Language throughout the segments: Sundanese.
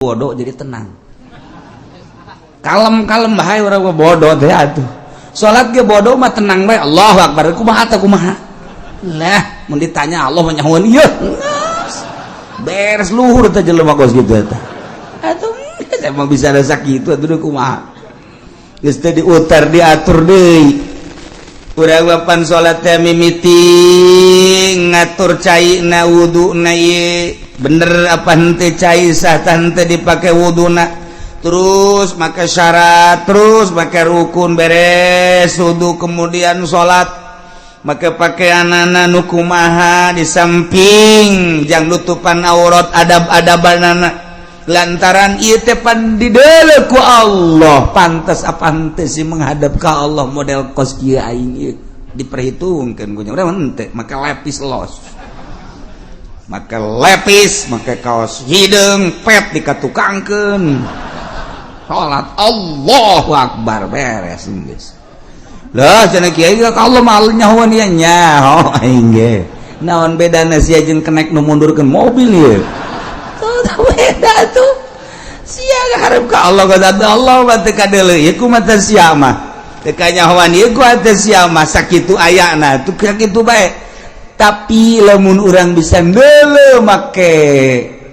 Bodoh jadi tenang, kalem kalem bae. Urang mah bodoh teh atuh, salat ge bodoh mah tenang bae. Allahu akbar, kumaha teh, kumaha lah? Mun ditanya Allah mah nyahoan ieu beres, luhur teh jelema kos kitu eta atuh. Emang bisa ada sakitu atuh, kumaha? Geus teh diutar diatur deui. Urang papan salat teh mimiti ngatur cai na wudu na ieu bener apa henteu, cai sah tah henteu dipake wuduna, terus make syarat, terus make rukun, beres wudu kemudian salat make pakaianana nu kumaha, di samping jang nutupan aurat, adab-adabanana, lantaran ieu teh pan dideuleu ku Allah. Pantas apa henteu sih menghadap ka Allah model kos kieu aing ieu, diperhitungkeun ku nya. Urang henteu make lepis los, make lepis, make kaos hideung pet dikatukangkeun, salat Allahu akbar, beres geus lah. Cenah kiai ka Allah mah nyahoan ieu, nyaho aing ge. Naon bedana sia jeung kenek nu mundurkeun mobil ieu? Tuh beda tuh. Sia harap ka Allah, ka Allah mah teu kadeuleu ieu ku mata sia mah, teu kanyahoan ieu ku hate sia mah. Sakitu ayana tuh, sakitu bae. Tapi lamun urang bisa ndeuleu make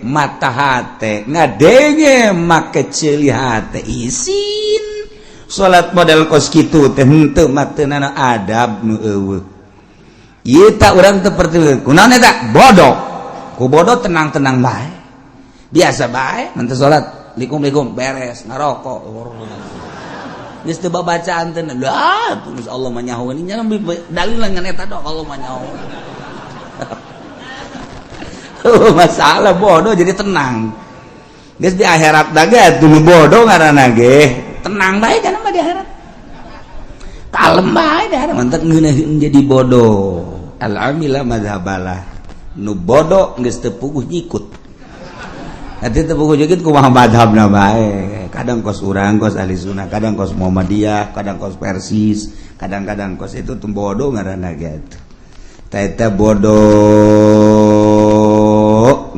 mata hate, ngadenge make ceuli hate, isin salat model kos kitu teh henteu mah teu nana adab nu eueuh ieu. Tak urang teu perti kunaon eta bodoh, ku bodoh tenang-tenang bae, biasa bae. Nanti salat likum-likum beres ngarokok, geus teu babacaan teh lah. Geus Allah mah nyahoeun nya, dalil ngan eta dok, Allah mah nyahoeun. Masalah bodoh jadi tenang. Geus di akhirat daga tuh bodoh ngaranna ge tenang bae kana mah, di akhirat kalem bae di akhirat. Mantap ngeunaheun jadi bodoh. Al amila madhabalah, nu bodoh geus teu puguh nyikut. Nanti teu puguh nyikut kumaha madhabna bae. Kadang kos urang, kos ahli sunnah, kadang kos Muhammadiyah, kadang kos Persis, kadang-kadang kos itu tuh. Bodoh ngaranna gitu. Eta bodoh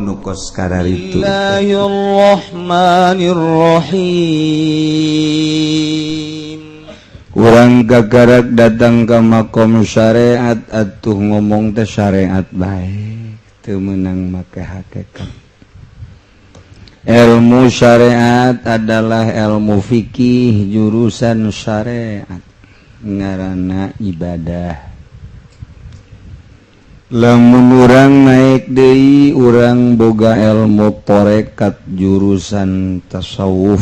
nu kos kararitu. Bismillahirrahmanirrahim. Urang gagarak datang ke makom syariat atuh, ngomong teh syariat bae, teu meunang make hakikat. Ilmu syariat adalah ilmu fikih jurusan syariat, ngaranna ibadah. Lamun urang naik deui, urang boga ilmu torekat jurusan tasawuf,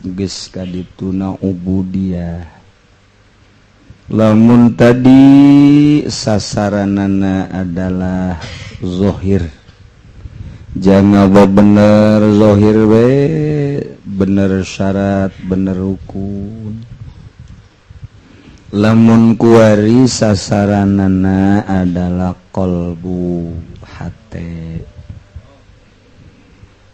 geus kadituna ubudiyah. Lamun tadi sasaranana adalah zohir, jangan bener zohir we, bener syarat, bener rukun. Lamun kuari sasaranana adalah kolbu, hate.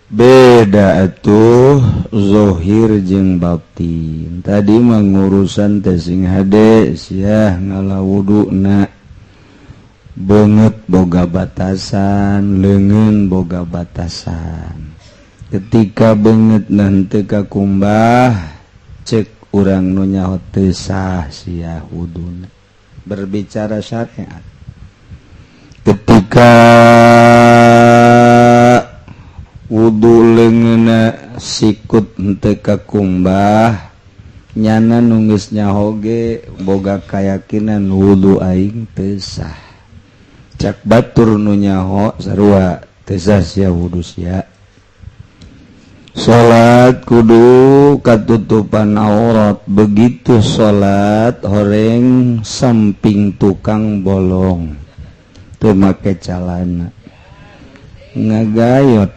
Beda tuh zohir jeung batin. Tadi mengurusan sing hade sia ngala wuduna, beungeut boga batasan, leungeun boga batasan. Ketika beungeut nanti kakumbah, cek urang nu nyaho teu sah sia wuduna, berbicara syariat. Ketika wudhu leungeunna sikut henteu kakumbah, nyana nu geus nyaho ge boga kayakinan wudhu aing teu sah. Cak batur nu nyaho sarua, teu sah sia wudhu sia. Salat kudu katutupan aurat. Begitu salat horeng samping tukang bolong tuh make calana ngagayot,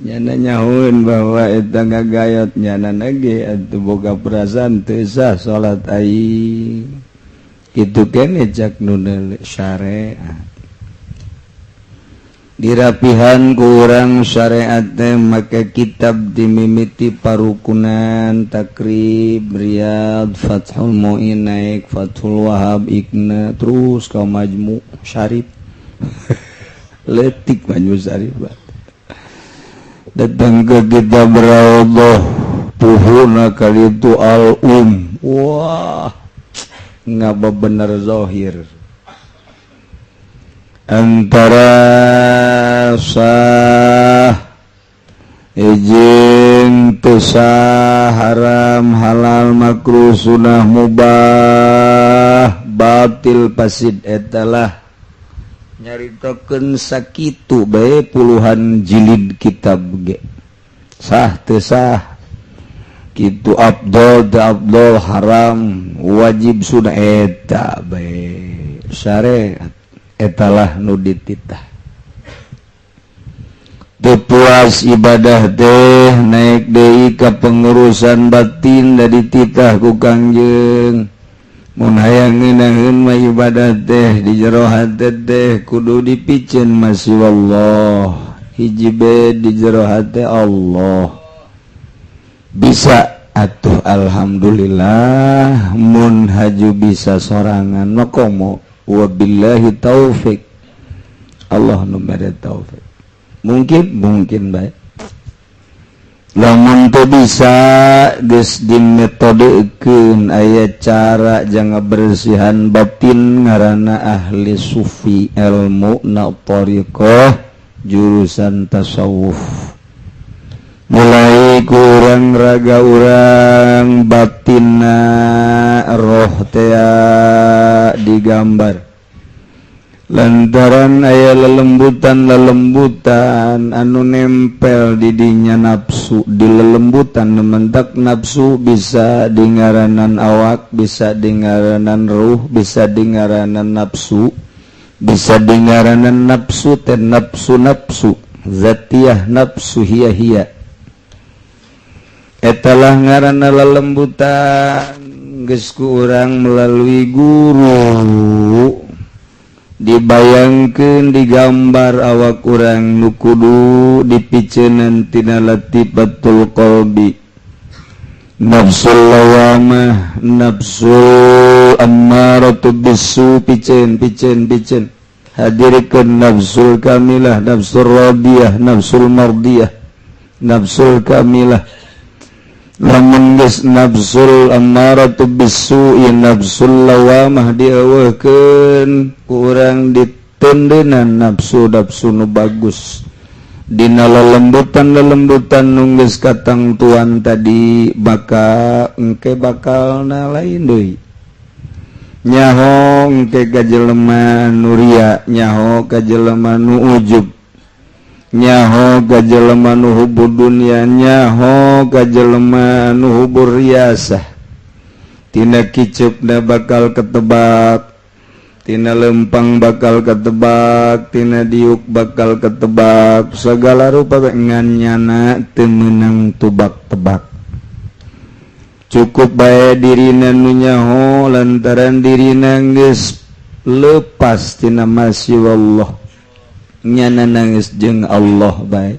nyana nyahoeun bahwa eta ngagayot, nyana nage atuh boga perasaan teu sah salat aing. Kitu kene cak nu syariat. Dirapihan kurang syariat maka kitab dimimiti parukunan, Takrib, Riyad, Fathul Muin, naik Fathul Wahab, Ikna, terus ka Majmu, Syarif. Letik banyu syaribat datang ke kitab Raudhah, puhuna kali itu al-um. Wah, ngaba bener zahir antara sah izin teu sah, haram halal, makruh sunah, mubah, batil, fasid. Etalah nyaritakeun sakitu bae puluhan jilid kitab ge, sah teu sah kitu, afdol teu afdol, haram wajib sunnah, eta bae syariat. Etalah nu dititah. Teu puas ibadah teh, naik deui ka pengurusan batin, da dititah ku Kangjeng, mun hayang ngeunaheun mah ibadah teh di jero hate teh kudu dipiceun masih Allah, hiji be di jero hate Allah. Bisa atuh, alhamdulillah. Mun haju bisa sorangan mah komo, wabillahi taufik, Allah nu mere taufik. Mungkin mungkin baik. Lamun teu bisa, geus dimetodekeun, aya cara jang bersihan batin, ngaranna ahli sufi, ilmu na thariqah, jurusan tasawuf. Mulai kurang raga urang, batinna, roh tea digambar lantaran aya lelembutan lelembutan anu nempel didinya, nafsu di lelembutan nementak nafsu, bisa dingaranan awak, bisa dingaranan ruh, bisa dingaranan nafsu, bisa dingaranan nafsu teh nafsu, nafsu zatiyah, nafsu hiya hiya. Etalah ngaranna lelembutan. Geus ku urang melalui guru dibayangkan, digambar awak urang nu kudu dipiceunan tina latifatul qalbi, nafsul lawamah, nafsul ammaratu bisu, piceun piceun piceun, hadirkeun nafsul kamilah, nafsul radiyah, nafsul mardiyah, nafsul kamilah. Lamun geus nafsul ammaratu bisu'i, nafsul lawamah dieuweuhkeun ku urang, ditendenan nafsu nafsu nu bagus dina lelembutan lelembutan nu geus katangtuan tadi, maka engke bakal na lain deui. Nyaho engke ka jelema nu ria, nyaho ka jelema nu ujub, nyaho ka jelema nu hubbu dunya, nyaho ka jelema nu hubbur riasah. Tina kiceupna bakal ketebak, tina lempang bakal ketebak, tina diuk bakal ketebak, segala rupa ngan nyana teu meunang tubak-tebak. Cukup bae dirina nu nyaho lantaran dirina geus lepas tina masya Allah, nyana nangis jeung Allah bae.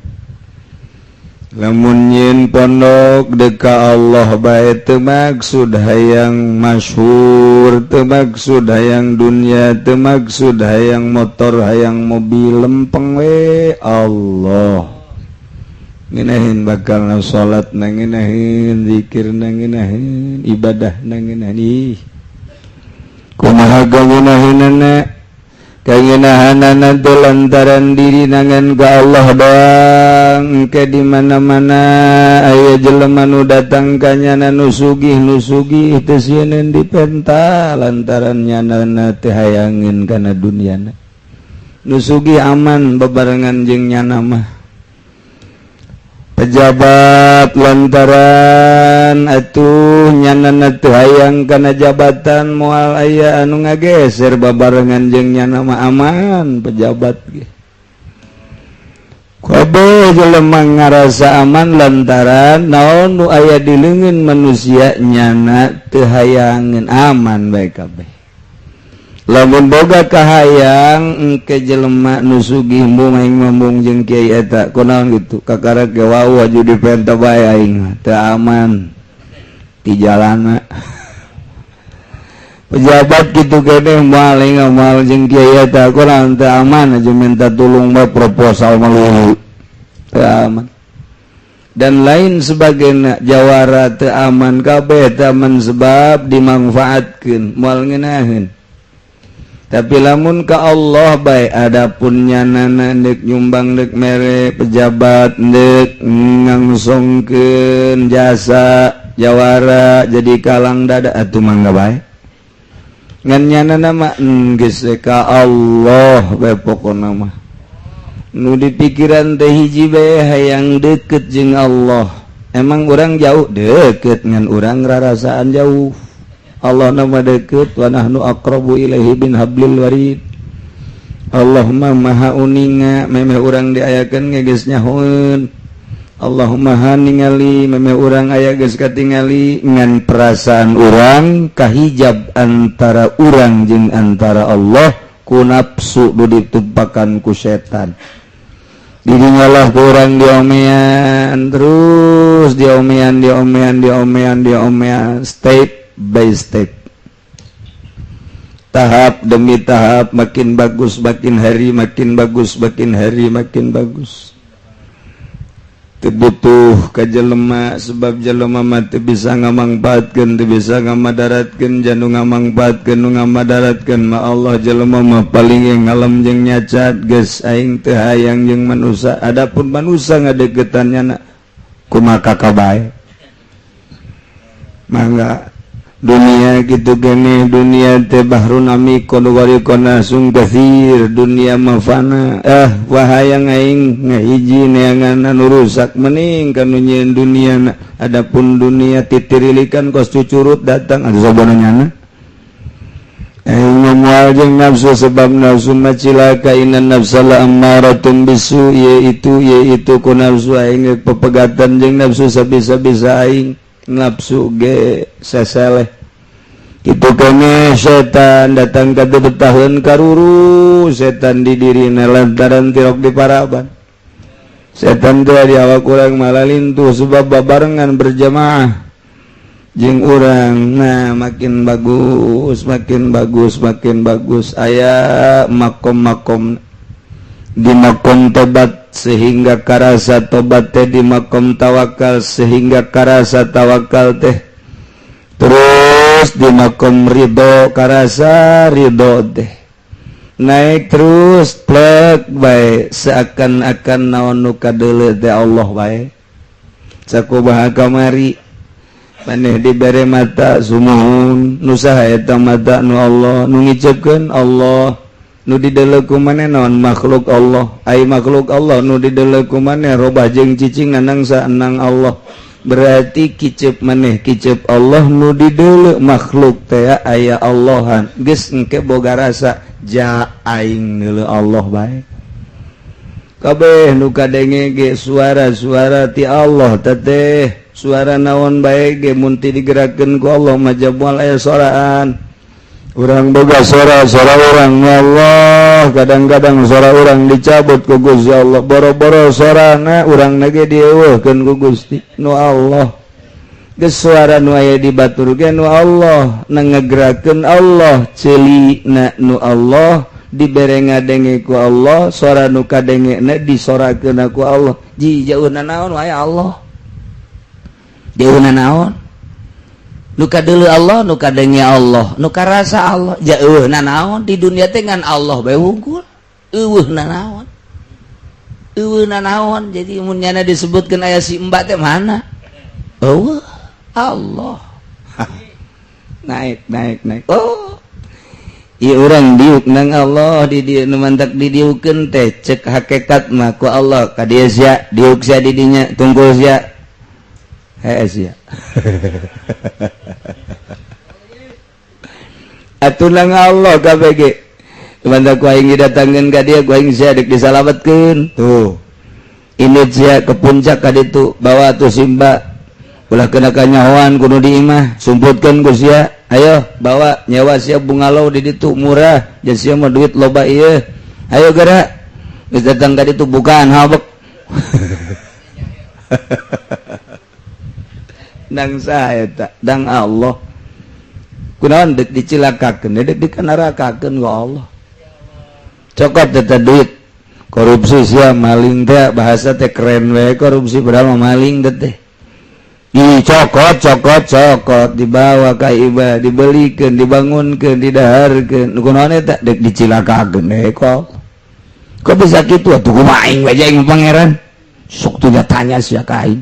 Lamun nyin pondok deka Allah bae, teu maksud hayang masyhur, teu maksud hayang dunia, teu maksud hayang motor, hayang mobil, lempeng we Allah. Ngeunaheun bakal salat, ngeunaheun zikir, ngeunaheun ibadah, ngeunaheun. Ih, kumaha ngeunaheunana? Kangenahanana teh lantaran diri nangan ka Allah doang. Engke di mana-mana aya jelema nu datang ka nyana, nu sugih, nu sugih teu sieun dipenta lantaran nyana teh hayangeun kana dunyana. Nu sugih aman bebarengan jeung nyana mah. Pejabat, lantaran atuh nyana teu hayang kana jabatan, moal aya anu ngageser, babarengan jeung nyana mah aman pejabat ge. Kabeh jelema ngarasa aman lantaran naon nu aya di leungeun manusia nyana teu hayangeun, aman bae kabeh. Lamun boga kahayang, engke jelema nu sugih mung aing ngomong jeung kiai eta, kunaon gitu, kakara ge wau aju dipenta bae, aing mah teu aman di jalana. Pejabat gitu kene moal ngamal jeung kiai eta kurang teu aman aja minta tulung mah proposal melulu teu aman dan lain sebagainya. Jawara teu aman, kabeh teu aman sebab dimanfaatkeun, moal ngeunaheun. Tapi lamun ka Allah bae, adapun nyanana deuk nyumbang, deuk mere pejabat, deuk ngangsongkeun jasa jawara jadi kalang dada atuh mangga bae. Ngan nyanana mah geus ka Allah bae. Pokona mah nu dipikiran teh hiji bae, hayang deket jeung Allah. Emang urang jauh deket, ngan urang rarasaan jauh. Allah nama deket, wa nahnu aqrabu ilaihi min hablil warid. Allah mah maha uninga, memeh urang diayakeun ge geus nyahoeun. Allah maha ningali, memeh urang aya geus katingali. Ngan perasaan urang kahijab antara urang jeung antara Allah ku nafsu nu ditumpakan ku setan. Didinyalah ku urang diomean terus, diomean, diomean, diomean, diomean, step by step, tahap demi tahap, makin bagus makin hari, makin bagus makin hari, makin bagus. Teu butuh ka jelema sebab jelema mah teu bisa ngamangpaatkeun, teu bisa ngamadaratkeun. Janu ngamangpaatkeun, nu ngamadaratkeun mah Allah. Jelema mah paling yang ngalem jeung nyacat. Geus, aing teu hayang jeung manusia. Adapun manusia ngadeukeutan nyana kumaha ka bae, mangga. Dunia gitu gini, dunia teh bahrun amikun wariqun nasun katsir. Dunia mafana. Eh, wahayang aing ngahiji neangan anu rusak mending kanu nyieun dunia. Adapun dunia titirilikan kos cucurut datang atuh sabana nyana. Aing moal jeung nafsu sebab nafsu mah cilaka. Inna nafsa la ammaratun bisu, yaitu yaitu ku nafsu. Aing pepegatan jeung nafsu sabisa-bisa aing, nafsu ge seseleh itu kene. Setan datang ke tahun karuru setan di diri lantaran tirok di paraban. Setan teh di awak urang malah lintuh sebab babarengan berjamaah jeung urang. Nah, makin bagus, makin bagus, makin bagus. Aya makom-makom, di makom tobat sehingga karasa tobat teh, di makom tawakal sehingga karasa tawakal teh, terus di makom ridho karasa ridho teh, naik terus plek bae seakan-akan naon nu kadeuleu teh Allah bae. Sakumaha kamari maneh dibere mata, sumuhun, nu saha eta mata? Nu Allah. Nu ngicepkeun Allah. Nu dideuleu ku maneh naon? Makhluk Allah. Ai makhluk Allah nu dideuleu ku maneh robah jeung cicing nang saenang Allah. Berarti kicep maneh kicep Allah, nu dideuleu makhluk teh aya Allahan. Geus, engke boga rasa ja aing neuleu Allah bae. Kabeh nu kadenge ge suara-suara ti Allah teteh. Suara naon bae ge mun teu digerakkeun ku Allah mah moal aya soraan. Urang boga sora, sora urang Allah. Kadang-kadang sora urang dicabut ku Gusti Allah. Boro-boro sorana urang ge dieuweuhkeun ku Gusti nu Allah. Geus, suara nu aya di batur ge nu Allah, na ngagerakeun Allah, ceuli na nu Allah, dibere ngadenge ku Allah, suara nu kadenge na disorakeun ku Allah. Ji jauhna naon wae Allah, jauhna naon? Nu kadeuleu Allah, nu kadenge Allah, nu karasa Allah. Jauhna naon di dunia teh? Ngan Allah bae wungkul, euweuhna naon, euweuhna naon? Jadi mun nyana disebutkeun aya si Mbak teh mana? Euweuh, Allah. Naik, naik, naik. Oh. Ieu urang diuk nang Allah di dieu. Nu mantak didiukeun teh cek hakikat mah ku Allah ka dieu, sia diuk, sia di dinya tungkul sia, hees sia atuh nang Allah KBG. Mantak ku aing didatangkeun ka dieu ku aing, sia dek disalametkeun tuh. Ini sia ke puncak ka ditu, bawa tuh simba, ulah kena kanyahoan kudu di imah, sumputkeun ku sia. Ayo bawa, nyewa sia bungalow di ditu murah, jadi sia mah duit loba ieu. Ayo gerak. Geus datang ka ditu, bukaan habek nang saha eta? Dang Allah. Kunaon dek dicilakakeun, dek dikanarakakeun ku Allah. Cokot eta duit korupsi sia maling teh, bahasa teh keren we korupsi, padahal mah maling teh. Dicokot, cokot, cokot, dibawa ka ibah, dibelikeun, dibangunkeun, didaharkeun. Kunaon eta? Dek dicilakakeun we kok. Kok bisa kitu atuh? Kumaha aing we aing pangeran? Sok tuh tanya sia ka aing.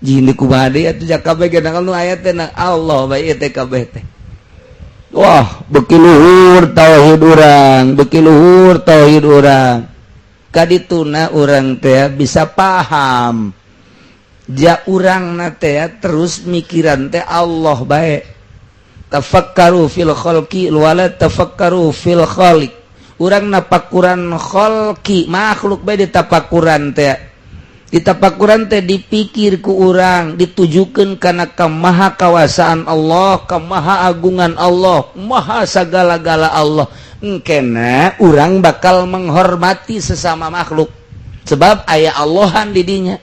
Jin kumaha deui atuh? Kabeh ge nu aya teh nang Allah bae teh kabeh teh. Wah, beki luhur tauhid urang, beki luhur tauhid urang. Kadituna urang teh bisa paham. Ja urang na teh terus mikiran teh Allah bae. Tafakkaru fil khalqi wala tafakkaru fil khaliq. Urang napakuran khalqi, makhluk bae ditapakuran teh. Ditapakuran teh dipikir ku urang ditujukan karena kemaha kawasaan Allah, kemaha agungan Allah, maha segala-gala Allah. Engkena urang bakal menghormati sesama makhluk sebab aya Allahan didinya.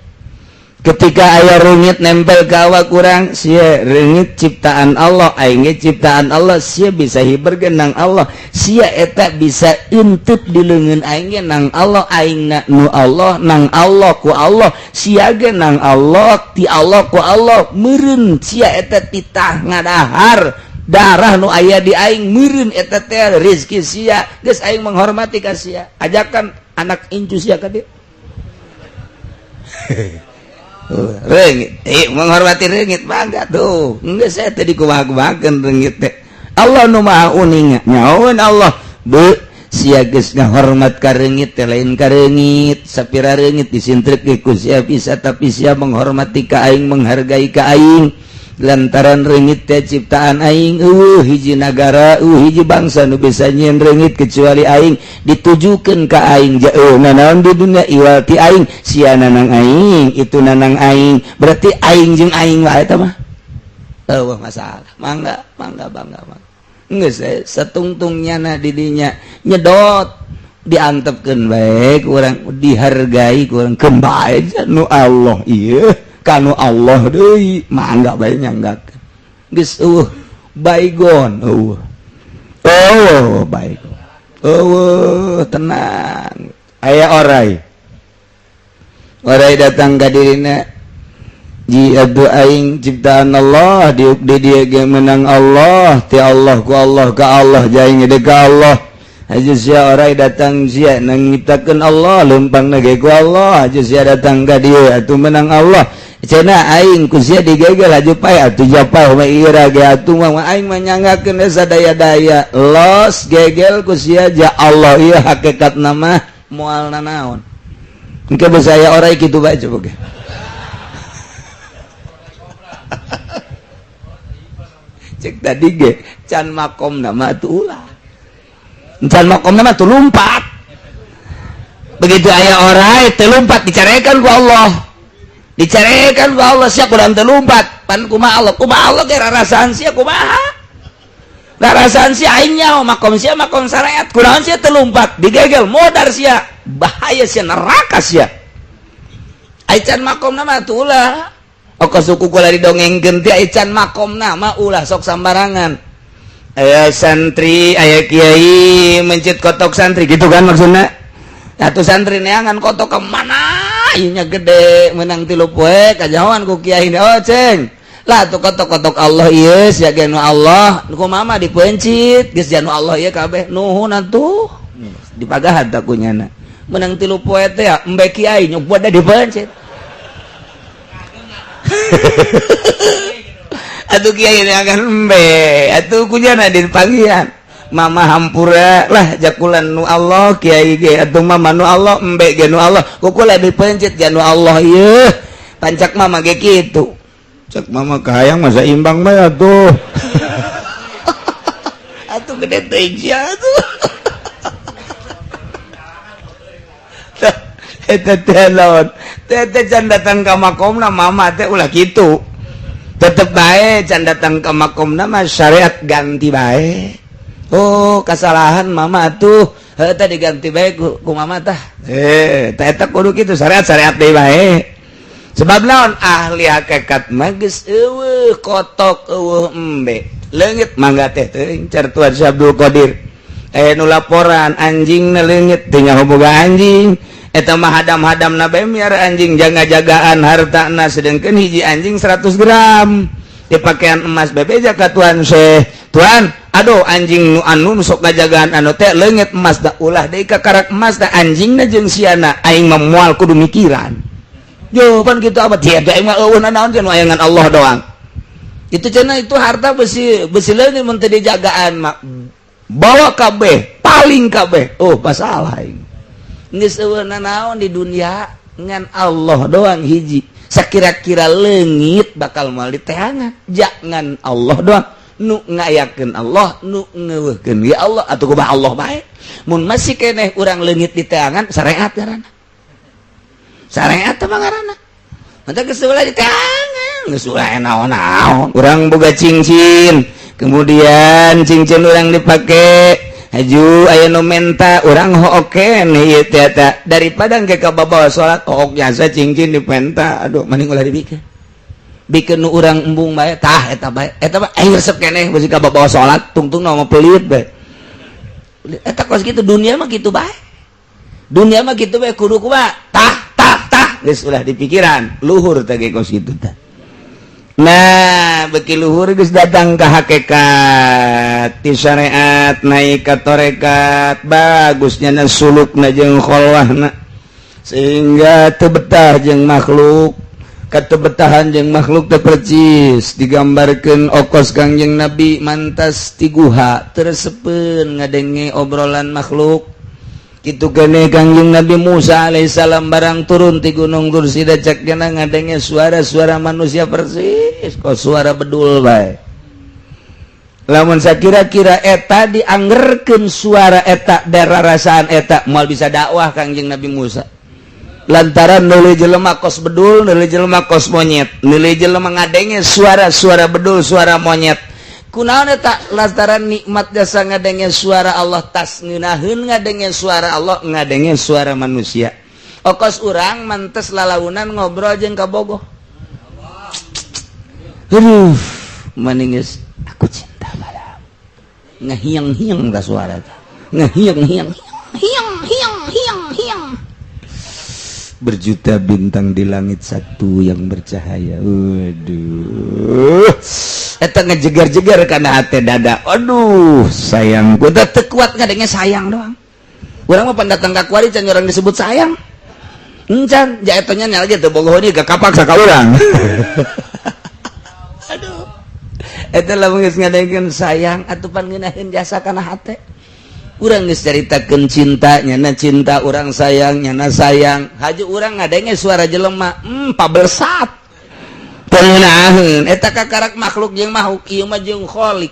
Ketika aya reungit nempel ke awak urang, sia reungit ciptaan Allah, aing ciptaan Allah, sia bisa hiber nang Allah, sia eta bisa intip di leungeun aing nang Allah, aing na nu Allah, nang Allah ku Allah, sia ge nang Allah, ti Allah ku Allah. Meureun sia eta titah ngadahar darah nu aya di aing, meureun eta teh rezeki sia. Geus, aing menghormati ka sia. Ajakan anak incu sia ka dieu. Reungit, menghormati reungit, bangga tuh. Enggak, saya tadi kumaha-kumahakeun reungit teh. Allah nu maha uning nyahoeun Allah be sia geus ngahormat ka reungit teh, lain ka reungit. Sapira reungit disintreuk ge ku sia bisa, tapi sia menghormati ka aing, menghargai ka aing lantaran reungit teh ciptaan aing. Euweuh hiji nagara, euweuh hiji bangsa nu bisa nyieun reungit kecuali aing. Ditujukeun ka aing jauh nanaon di dunia iwal ti aing. Sia nanang aing, itu nanang aing, berarti aing jeung aing wae eta mah euweuh masalah. Mangga, mangga, bangga, mangga. Geus satungtungnya na didinya nyedot, diantepkeun bae ku urang, dihargai ku urang, keun bae nu Allah ieu kanu Allah deui, mangga bae nyanggakeun. Geus euweuh baygon, euweuh, oh baygon euweuh, tenang. Aya orai, orai datang ka dirina ji atuh aing ciptaan Allah, diuk di dieu ge menang Allah, ti Allah ku Allah ka Allah, jaing de ka Allah. Haja sia orai datang, sia nang nyiptakeun Allah, lempang ge ku Allah. Haja sia datang ka dieu atuh menang Allah. Cenah aing ku sia digegel, haju pae atuh, japay mah ira ge atuh mah aing mah nyanggakeun sadaya-daya. Los gegel ku sia, ja Allah ieu hakikat nama moal nanaon. Engke bisa aya orai kitu bae, coba ge. Cek tadi ge can makom nama atuh ulah, can makom nama tuh lumpat. Begitu aya orai teu lumpat, dicarekan ku Allah, dicarekan ku Allah. Sia kurang teu lumpat pan kumaha Allah, kumaha Allah ge rarasaan sia, kumaha rarasaan sia? Aing nyaho makom sia makom syariat, kunaon sia teu lumpat? Digegel modar sia, bahaya sia, neraka sia. Ai can makom nama tuh ulah. Oko suku kula didongengkeun teh, ai can makom nama ulah sok sambarangan. Aya santri, aya kiai mencit kotok santri gitu kan maksudnya. Satu santri neangan kotok kemana ieu gede, menang 3 poe, kajawan ku kiai. Oh ceng lah tuh kotok-kotok Allah ieu, sia ge nu Allah, ku mama dipencit geus nu Allah ieu kabeh, nuhun atuh. Dipagahan tak ku nyana, menang 3 poe teh embe kiai nyobot dipencit. Atuh kiai akan embe atuh kunyana di panggihan mama, hampura lah jakulan nu Allah, kiai ge atuh mama nu Allah, embe ge nu Allah, kukula dipencet ja nu Allah ieu. Pancak mama ge kitu, cek mama kahayang masa imbang mah atuh. Atuh gede teuing sia atuh. Eta teh lawan teh teh can datang ka makomna mama teh ulah kitu. Tetep bae can datang ke makom nama syariat ganti bae. Oh kesalahan mama tuh, heuh teh diganti bae ku mama tah. Teh eta kudu kitu, syariat syariat deui bae. Sebab naon? Ahli hakikat mah geus euweuh kotok, euweuh embe. Leungit mangga teh teuing car Tuan Syekh Abdul Qadir. Eh, nu laporan anjing leungit teu nyaho boga anjing. Eta mah hadam-hadam na bae miara anjing jaga jagaan hartana, sedangkan hiji anjing 100 gram dipakaian emas. Bebeja ka Tuan Syekh, "Tuan, aduh, anjing nu anu sok ngajagaan anu teh leungit emas." Da ulah deui ka karak emas da anjingna jeung siana, aing mah moal kudu mikiran. Jawaban gitu amat ya, aing mah eueuh naon cenah, ayangan Allah doang. Itu cenah itu harta besi besi leungit mun teu dijagaan mah bawa kabeh, paling kabeh. Oh, masalah aing geus eueuh naon di dunia, ngan Allah doang hiji. Sakira-kira leungit bakal moal diteangan, jangan Allah doang nu ngayakeun, Allah nu ngeuweuhkeun, ya Allah atuh kumaha Allah bae. Mun masih keneh urang leungit diteangan, syariat ngaranna, syariat mah ngaranna. Mantap geus ulah diteangan, geus ulah naon-naon. Urang boga cincin, kemudian cincin urang dipake, haju aya nu menta, urang oke nih ieu teh daripada engke ka babawa salat ok jasa cincin dipenta. Aduh, mending ulah dibikeun, bikeun nu urang embung bae. Tah, eta bae, eta bae aing resep keneh beusi ka babawa salat tungtung mah pelit bae. Eta kos kitu dunia mah, kitu bae dunia mah, kitu bae. Kudu kumaha? Tah tah tah, geus ulah dipikiran luhur teh ge kos kitu tah. Nah, beki luhur geus datang ke hakikat ti syariat naik ka torekat, bagusnya na sulukna jeung kholwahna sehingga teu betah jeung makhluk. Katebetahan jeung makhluk teh percis digambarkeun okos Kangjeng Nabi mantas ti guha teresepeun ngadenge obrolan makhluk. Kitu keneh Kangjeng Nabi Musa alaihissalam barang turun ti gunung Tursida, cek gena ngadenge suara-suara manusia persis kok suara bedul bae. Lamun sakira-kira eta dianggerkeun suara eta dararasaan eta, moal bisa dakwah Kangjeng Nabi Musa, lantaran nuli jelema kos bedul, nuli jelema kos monyet, nuli jelema ngadenge suara-suara bedul, suara monyet. Kunaon eta? Lantaran nikmat jasa ngadenge suara Allah, tas ngeunaheun ngadenge suara Allah, ngadenge suara manusia. Okos urang mantes lalaunan ngobrol jeung kabogoh. Aduh, maningis aku cinta padamu. Ngehiang-hiang ta suara teh. Ngehiang-hiang, hiang hiang hiang hiang. Berjuta bintang di langit, satu yang bercahaya. Waduh, eta ngejegar-jegar karena hati dada. Aduh, sayang, gua teu kuat ngadenge sayang doang. Urang mah pendatang ka kuari can orang disebut sayang. Encan, ja eta nya lagi teu bogoh ni kapaksa ka urang. Aduh. Eta lamun geus ngadengekeun sayang atuh pan ngeunaheun jasa kana hate. Urang geus caritakeun cinta, nyana cinta urang, sayang nyana sayang. Haju urang ngadenge suara jelema, pabelsat. Teu ngeunaheun eta kakarak makhluk jeung makhluk, ieu mah jeung Khalik.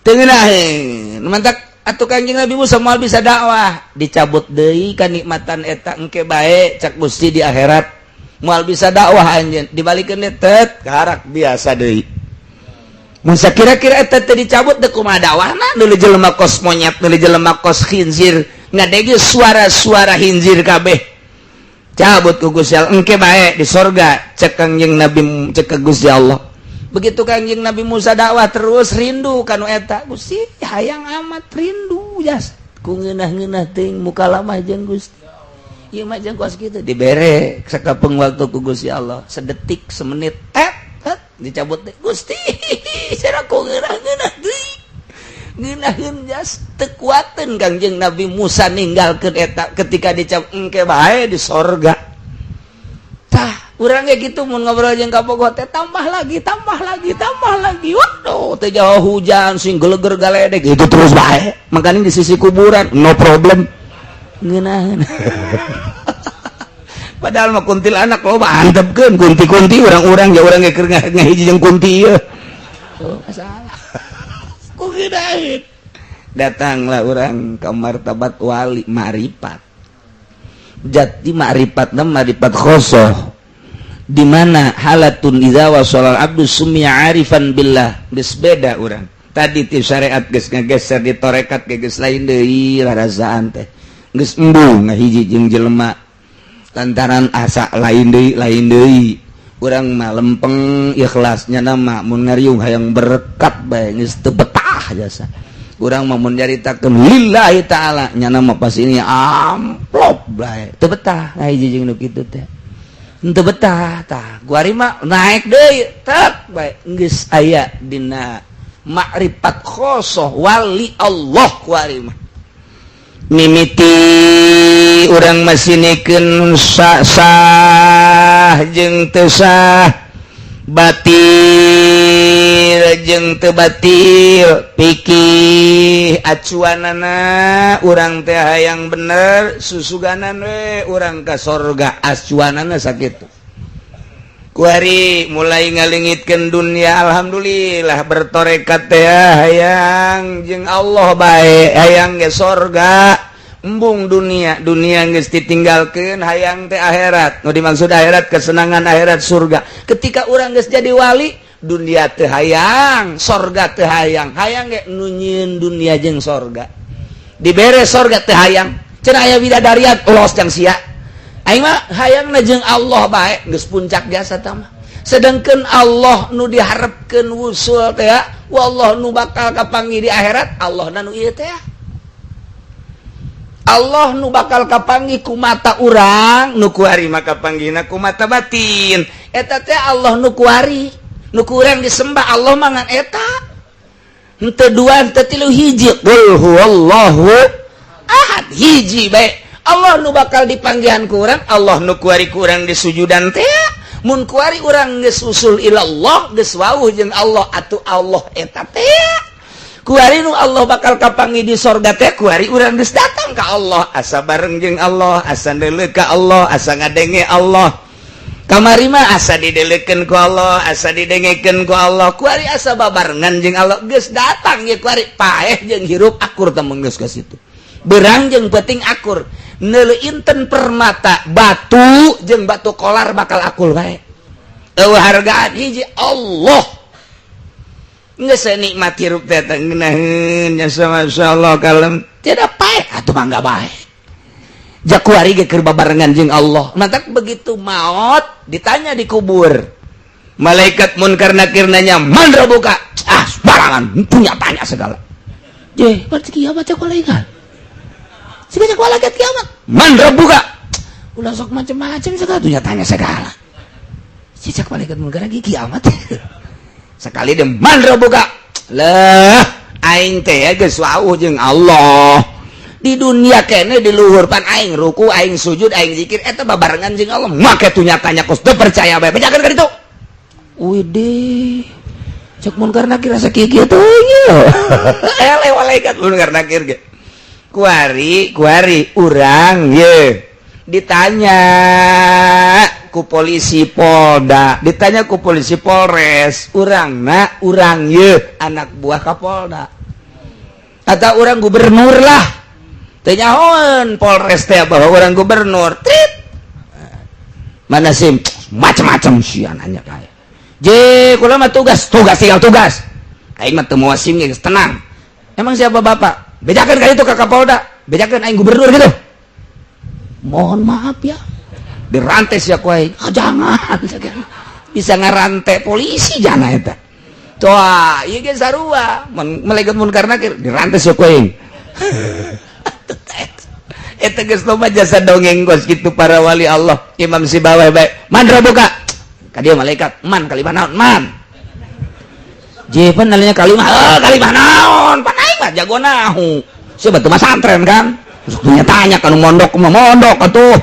Teu ngeunaheun. Mantak atuh Kangjeng Nabi Musa moal bisa dakwah, dicabut deui kanikmatan eta, engke bae cak Gusti di akhirat. Moal bisa dakwah anjeun, dibalikeun deui tet karak biasa deui. Mun kira-kira eta teh dicabut teh kumaha dakwahna? Deuli jelema kos monyet, deuli jelema kos khinzir, ngadege suara-suara khinzir kabeh. Cabut ku Gusti Allah, engke bae di sorga cek Kangjeng Nabi, cek ka Gusti Allah. Begitu Kangjeng Nabi Musa dakwah terus rindu kanu eta, Gusti hayang amat rindu jas ku ngeunah-ngeunah teuing mukalamah jeung Gusti. Ieu mah jeung kos kitu dibere sakapeung waktu ku Gusti Allah, sedetik, semenit, tet tet dicabut teh. Gusti, cenah, ku ngeunah-ngeunah teuing ngeunaheun jas. Teu kuateun Kangjeng Nabi Musa ninggalkeun eta ketika dicabut, engke bae di sorga. Tah, urang ge gitu mun ngobrol jeung kabogoh teh tambah lagi, tambah lagi, tambah lagi. Waduh, teh jauh hujan sing geleger galedek itu terus bae. Makanya di sisi kuburan no problem, ngeunaheun. Padahal mah kuntilanak loba, antepkeun kunti-kunti urang-urang ya, urang ge keur ngahiji jeung kunti ieu. Oh, masalah ku ngeunaheun. Datanglah orang ke martabat wali, ma'rifat jati, ma'rifat ma'rifat khosoh, di mana halatun idza wasala abdu summiya arifan billah. Geus beda urang tadi ti syariat geus ngageser di torekat ge geus lain deui rarasaan teh, geus embung ngahiji jeung jelema lantaran asa lain deui, lain deui. Urang mah lempeng ikhlasnya, nama mun ngariung hayang berkat bae, geus teu betah jasa. Urang mah mun nyaritakeun lillahi ta'ala, nyana mah pas ini amplop bae, teu betah. Hiji jeung nu kitu teh henteu betah. Tah, kuari mah naik deui tek bae, geus aya dina makrifat khosoh wali Allah. Kuari mah mimiti urang masinikeun sah jeung teu sah, batil jeung teu batil. Pikir acuanana urang teh hayang bener, susuganan we urang ka sorga, acuanana sakitu. Kuari mulai ngalingitkeun dunia, alhamdulillah bertorekat teh hayang jeung Allah bae, hayang ge sorga, embung dunia. Dunia geus ditinggalkeun, hayang teh akhirat. Nu dimaksud akhirat, kesenangan akhirat, surga. Ketika urang geus jadi wali, dunia teu hayang, sorga teu hayang, hayang ge nu nyieun dunia jeung sorga. Dibere sorga teu hayang, cenah aya bidadarian, los jang sia. Aing mah hayangna jeung Allah bae, geus puncak jasa tah mah. Sedangkan Allah nu diharapkeun wusul teh, wallah nu bakal kapanggih di akhirat, Allah na nu ieu teh, Allah nu bakal kapanggih ku mata urang. Nu kuari mah kapanggihna ku mata batin. Eta teh Allah nu kuari, nu ku urang disembah Allah mah ngan eta, henteu dua, henteu tilu, hiji. Qul huwallahu ahad, hiji bae. Allah nu bakal dipanggihan ku urang, Allah nu kuari ku urang disujudan teh. Mun kuari urang geus usul ilallah, geus wawuh jeung Allah, atuh Allah eta teh kuari nu Allah bakal kapanggih di sorga teh. Kuari urang geus datang ka Allah, asa bareng jeung Allah, asa neuleuh ka Allah, asa ngadenge Allah. Kamari mah asa dideleukeun ku Allah, asa didengekeun ku Allah, kuari asa babarengan jeung Allah. Geus datang ye kuari, paeh jeung hirup akur teh geus ka situ, berang jeung penting akur. Neuleuh inten permata batu jeung batu kolar bakal akur bae, eueuh hargaan, hiji Allah. Geus nikmat hirup teh ngeunaheun nya, masyaallah, kalem, tiada paeh atuh mangga bae. Jakuari ge keur babarengan jeung Allah. Matak begitu maot, ditanya di kubur, malaikat Munkar Nakir nanya, "Man rabbuka?" Ah, sembarangan punya tanya segala. Je, berarti kiamat cek malaikat. Si banyak malaikat kiamat. "Man rabbuka?" Ulah sok macam-macam segala punya tanya segala. Si cek malaikat Munkar lagi kiamat. Sekali dia, "Man rabbuka?" Lah, aing teh geus wawuh jeung Allah. Di dunia kene di luhur pan aing ruku, aing sujud, aing zikir eta babarengan jeung Allah. Make tuh nyatanya kos teu percaya bae. Bejakeun ka ditu. Widih. Cek Munkar Nakir asa kieu kieu teuing ieu. Eleh malaikat Munkar Nakir ge. Kuari kuari urang ye ditanya ku polisi Polda, ditanya ku polisi Polres, urang na urang ye anak buah Kapolda atau urang gubernur lah. Teu nyahoeun Polres teh bahwa urang gubernur. Trit, "Mana SIM?" Macam-macam sih nanya kayak je, "Kula mah tugas, tugas tinggal tugas, aing mah teu mawa SIM geus tenang." "Emang siapa Bapak?" "Bejakeun ka itu ka Kapolda, bejakeun aing gubernur gitu." "Mohon maaf ya." Dirantes ya ku aing. "Ah, jangan." Bisa ngarante polisi jangan eta. Toa, ieu ge sarua mun malaikat Munkar Nakir dirantes ya ku aing. Eta geus loba jasa dongeng kos kitu para wali Allah. Imam Sibawai bae, "Man rabbuka?" Ka dia malaikat, "Man kalimah naon man?" Je, pan nanya kalimah, eh, kalimah naon? Pan aing mah jago nahu. Siapa tuh masantren kan? Terus punya tanya kan mondok mah mondok atuh.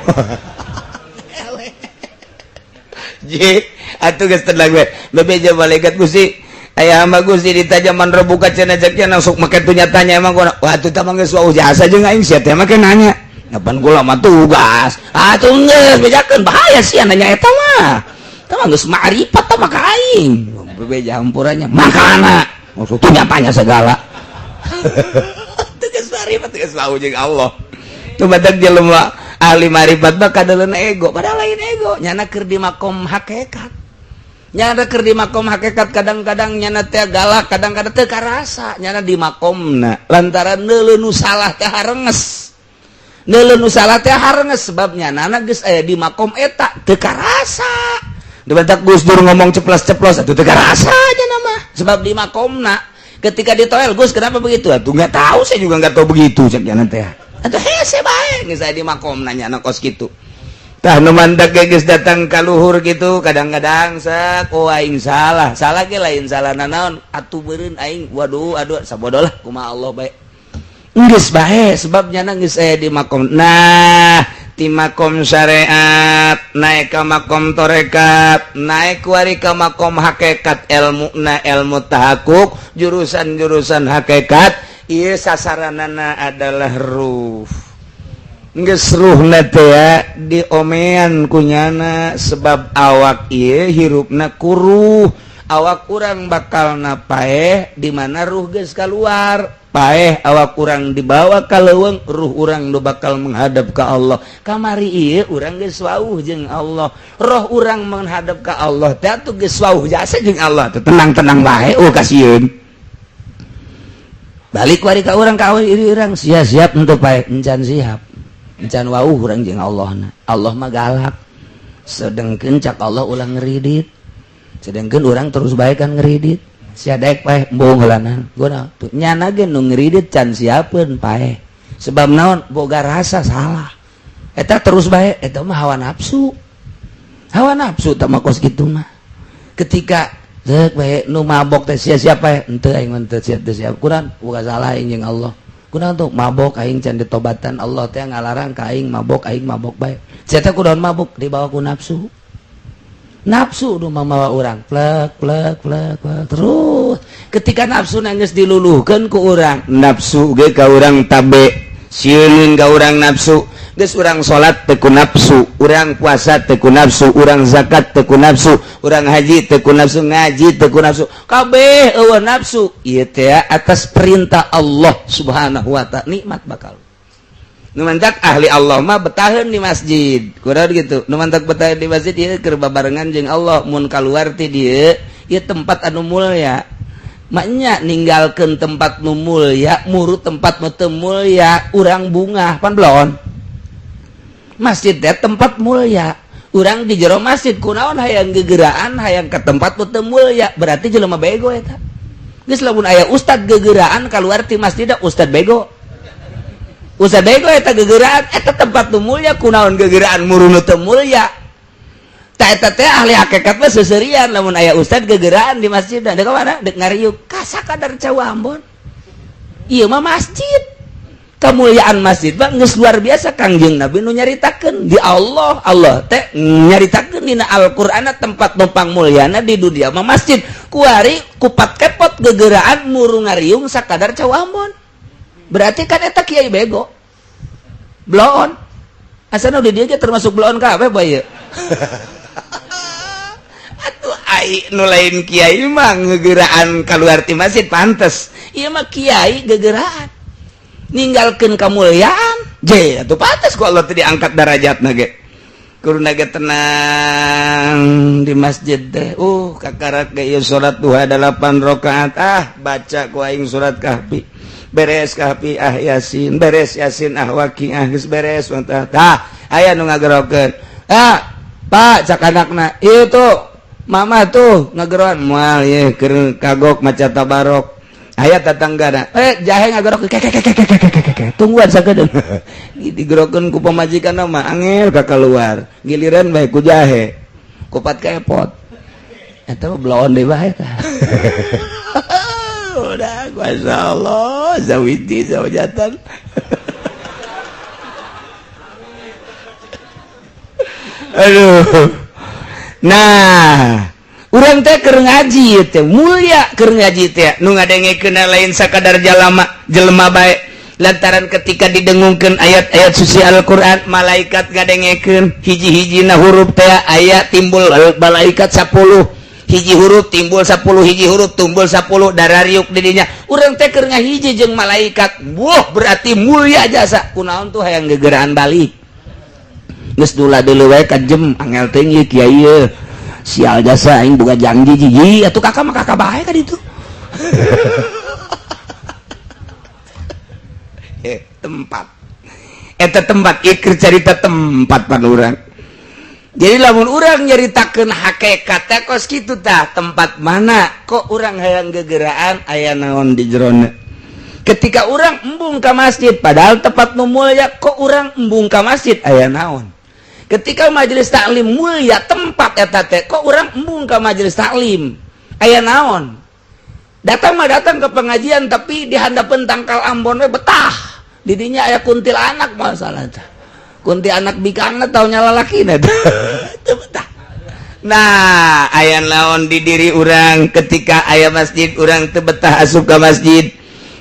Je, atuh geus tenang we. Bebeja malaikat, "Gusti, aya hamba Gusti ditanya 'Man rabbuka' cenah." Cek langsung make tuh tanya emang gua. Wah, atuh tah mah geus wau jasa jeung aing, sia teh make nanya. Kapan kula mah tugas. Atuh geus bejakeun, bahaya sia nanya eta mah. Tah mah geus ma'rifat tah mah ka aing. Bebeja hampurannya makana maksudnya tanya segala. Geus ma'rifat, geus wau jeung Allah. Tuh badak jelema ahli ma'rifat mah kadaleuna ego, padahal lain ego, nyana keur di makom hakikat. Nyana keur di makom hakikat, kadang-kadang nyana teh galak, kadang-kadang teu karasa nyana di makomna lantaran neuleuh nu salah teh harenges. Neuleuh nu salah teh harenges, sebab nyanana geus aya di makom eta teu karasa. Dibentak Gus Dur ngomong ceplos-ceplos atuh teu karasa aja nama. Sebab di makomna ketika ditoel, Gus kenapa begitu? Atuh nggak tahu, saya juga nggak tahu begitu cek nya teh. Atuh hese bae geus aya di makomna nya kos kitu. Tah nu mandak ge geus datang ka luhur gitu kadang-kadang sak oh aing salah. Salah ge lain salah nanaon atuh beureun aing waduh aduh sabodoh lah kumaha Allah bae. Geus bae sebab nyana geus aya di makom. Nah, ti makom syariat naik ke makom torekat naik kuari ke makom hakikat ilmu na ilmu tahakuk jurusan-jurusan hakikat ieu sasaranana adalah ruh. Geus ruhna teh diomean kunyana sebab awak ieu hirupna kuruh awak kurang bakal na paeh di mana ruh geus kaluar paeh awak kurang dibawa ka leuweung ruh urang nu bakal menghadap ka Allah kamari ieu urang geus wauh jeung Allah roh urang menghadap ka Allah teh atuh geus wauh jasa jeung Allah teh tenang-tenang bae oh kasieun balik wari ka urang ka diri urang sia-siap henteu paeh encan siap encan wauh urang jeung Allah na Allah mah galak sedengkeun cak Allah ulah ngeridit sedengkeun urang terus bae kan ngeridit sia daek paeh embung heulana guna tuh nyana ge nu ngeridit can siapeun paeh sebab naon boga rasa salah eta terus bae eta mah hawa nafsu tah mah kos kitu mah ketika zeuk bae nu mabok teh sia-sia paeh henteu aing mah teu siap teu siap kurang boga salah aing jeung Allah kunaon tuh mabok aing can ditobatan Allah teh ngalarang ka aing mabok bae sia teh kunaon mabok dibawa ku nafsu nafsu nu mamawa urang plek plek plek, plek terus ketika nafsu nangis diluluhkeun ku urang nafsu ge ka urang tabe sieuneun ka urang nafsu geus urang salat teu ku nafsu urang puasa teu ku nafsu urang zakat teu ku nafsu urang haji teu ku nafsu ngaji teu ku nafsu kabeh eueuh nafsu ieu teh atas perintah Allah Subhanahu wa ta'ala nikmat bakal nu mantak ahli Allah mah betaheun di masjid kurang gitu nu mantak betaheun di masjid ieu keur babarengan jeung Allah mun kaluar ti dieu ieu tempat anu mulya maknya ninggalkeun tempat nu mulya muru tempat nu teu mulya urang bungah pan belon masjid teh tempat mulya urang di jero masjid kunaon hayang gegeraan hayang ke tempat nu teu mulya berarti jelema bego eta geus lamun aya ustad gegeraan kaluar ti masjid ustad bego ustad bego eta gegeraan eta tempat nu mulya kunaon gegeraan muru nu teu mulya ta eta teh ahli hakikat mah seuseurian lamun aya ustad gegeraan di masjid dek ka mana dek ngariuk ka sakadar cau Ambon ieu mah masjid kemuliaan masjid mah geus luar biasa Kangjeng Nabi nu nyaritakeun di Allah Allah teh nyaritakeun dina Al-Qur'an tempat numpang mulyana di dunia mah masjid kuari kupat kepot gegeraan muru ngariung sakadar cau Ambon berarti kan eta kiai bego bloon asana udah dia termasuk bloon kabeh bae atuh ai nu lain kiai mah ngegeraan keluar ti masjid pantes ieu mah kiai gegeraan ninggalkeun kamulyaan je atuh pantes ku Allah teh diangkat darajatna ge kuruna ge tenang di masjid teh kakarak ge ieu salat duha 8 rakaat ah baca ku aing surat Kahfi beres Kahfi ah Yasin beres Yasin ah Waqiah geus beres tah tah aya nu ngagerokeun ah Pak cak anakna ieu tuh mama tuh ngageroan moal ieu keur kagok maca tabarok aya tetanggana jahe ngagerok kek tungguan sakedeung digerokeun ku pamajikan mah angel ka keluar giliran bae ku jahe kupat kepot eta mah bloon deui bae tah udah masyaallah zawiti zawjatan aduh nah urang teh keur ngaji teh mulia keur ngaji teh nu ngadengekeun lain sakadar jalama jelema bae lantaran ketika didengungkeun ayat-ayat suci Al-Qur'an malaikat ngadengekeun hiji-hijina huruf teh aya timbul malaikat 10 hiji huruf timbul 10 hiji huruf timbul 10 darariuk di dinya urang teh keur ngahiji jeung malaikat buah berarti mulia jasa kunaon tuh hayang gegeraan balik geus dula deuleu wae ka jem angel teuing ieu kiai ieu sial jasa aing boga janji jiji atuh kakak mah kakak bae ka ditu tempat eta tempat ieu keur carita tempat pan urang Jadi lamun urang nyaritakeun hakikat teh kos kitu tah, tempat mana kok urang hayang gegeraan, aya naon di jerona. Ketika urang embung ka masjid, padahal tempat nu mulia, kok urang embung ka masjid, aya naon. Ketika majelis taklim mulia tempat eta teh, kok urang embung ka majelis taklim, aya naon. Datang mah datang ke pengajian, tapi di handapeun tangkal ambon we betah, didinya aya kuntilanak, masalah teh kuntilanak bikangna tau nyala lalakina teu betah. Nah, aya naon di diri urang ketika aya masjid urang teu betah asup ka masjid?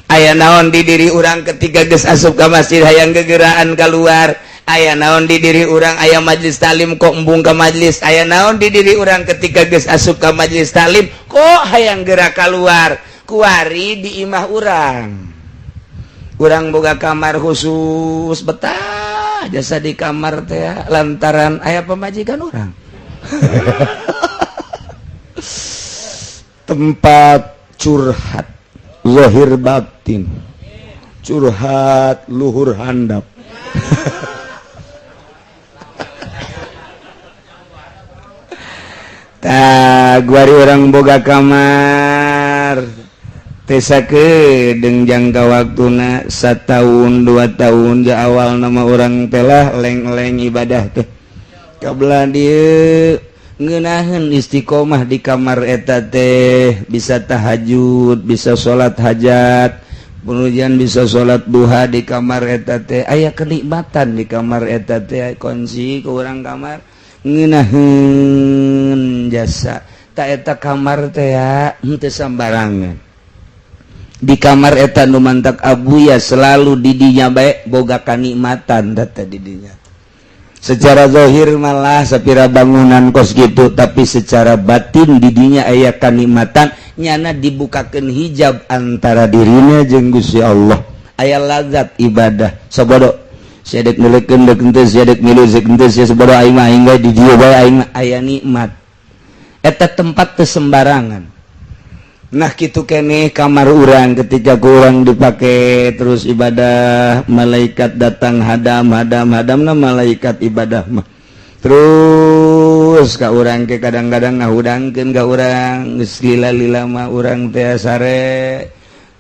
Aya naon di diri urang ketika geus asup ka masjid hayang gegeraan keluar? Aya naon di diri urang aya majelis taklim kok embung ka majelis? Aya naon di diri urang ketika geus asup ka majelis taklim kok hayang gerak keluar? Kuari di imah urang, urang boga kamar khusus, betah jasa di kamar teh lantaran aya pamajikan urang, tempat curhat zahir batin, curhat luhur handap. Tah, guari urang boga kamar tesa ke deng jangka waktuna setahun 2 tahun ja awal nama urang telah leng-leng ibadah teh kabelah dia ngeunaheun istiqomah di kamar eta teh, bisa tahajud, bisa salat hajat, kemudian bisa salat duha di kamar eta teh. Aya kenikmatan di kamar eta teh, kunci ke urang kamar ngeunaheun jasa tak eta kamar teh henteu sambarangan. Di kamar eta nu mantak abuya selalu didinya bae boga kanikmatan data didinya. Secara zahir malah sapira bangunan kos gitu, tapi secara batin didinya aya kanikmatan, nyana dibukakeun hijab antara dirinya jeung Gusti Allah, aya lazat ibadah. Sabodo sia dek milekeun dek henteu, sia dek milu dek henteu, sia sabodo aing mah, aing di dieu bae, aing mah aya nikmat. Eta tempat teu sembarangan. Nah, kitu keneh kamar urang, ketika kurang dipakai terus ibadah, malaikat datang hadam hadam hadam. Nah, malaikat ibadah mah terus ka urang ke kadang-kadang ngahudangkeun ka urang. Geus lila-lila mah urang teh sare.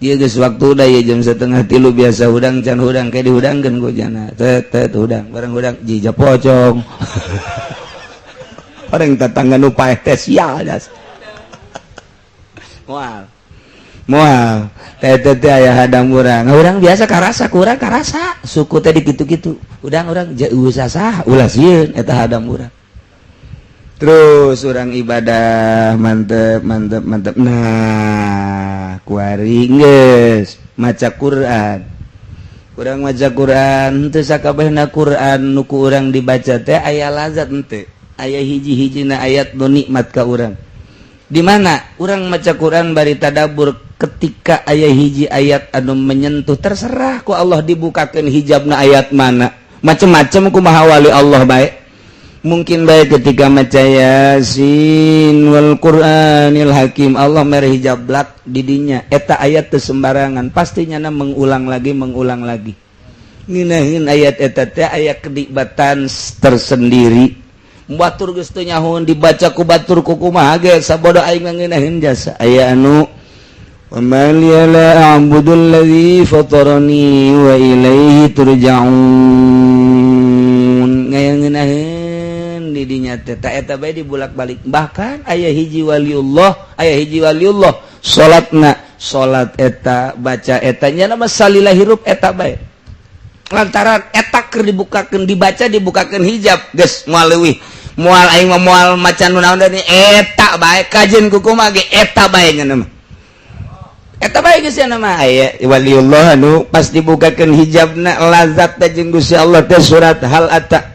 Ieu geus waktu da ieu jam 2.30, biasa hudang can hudang, kayak dihudangkeun ku jana tet tet hudang bareng hudang jija pocong. Orang tetangga nu paeh teh sial jas moal moal teh teh teh aya hadam urang. Urang biasa karasa, kurang karasa suku teh dikitu-kitu udang urang jauh sasah ulah sieun eta hadam urang. Terus urang ibadah mantep mantep mantep. Nah, kuari geus maca Quran, urang maca Quran teu sakabehna Quran nu ku urang dibaca teh aya lazat henteu, aya hiji-hijina ayat nu nikmat ka urang. Di mana urang maca Quran bari tadabur, ketika aya hiji ayat anu menyentuh, terserah ku Allah dibukakeun hijabna ayat mana, macem-macem kumaha wali Allah baik. Mungkin baik ketika maca Yasin wal Qur'anil Hakim, Allah mere hijab blak didinya. Eta ayat teu sembarangan, pastinya na mengulang lagi, mengulang lagi ngeunaheun ayat eta teh aya kenikmatan tersendiri. Batur geus teu nyahoeun dibaca ku batur ku kumaha ge, sabodo aing ngeunaheun jasa. Aya anu wa ma liya la a'budul ladzi fatarani wa ilaihi turja'un, ngeunaheun didinya teh. Ta eta bae dibulak-balik. Bahkan aya hiji waliullah, aya hiji waliullah salatna, salat eta, baca eta nya nama salila hirup eta bae, lantaran eta keur dibukakeun, dibaca, dibukakeun hijab, geus moal leuwih, moal aing mah moal maca nu naon deui, eta bae, kajeun ku kumaha ge eta bae nya mah, eta bae geus nya mah. Aya waliullah anu pas dibukakeun hijabna lazat teh jeung Gusti Allah teh surat hal ata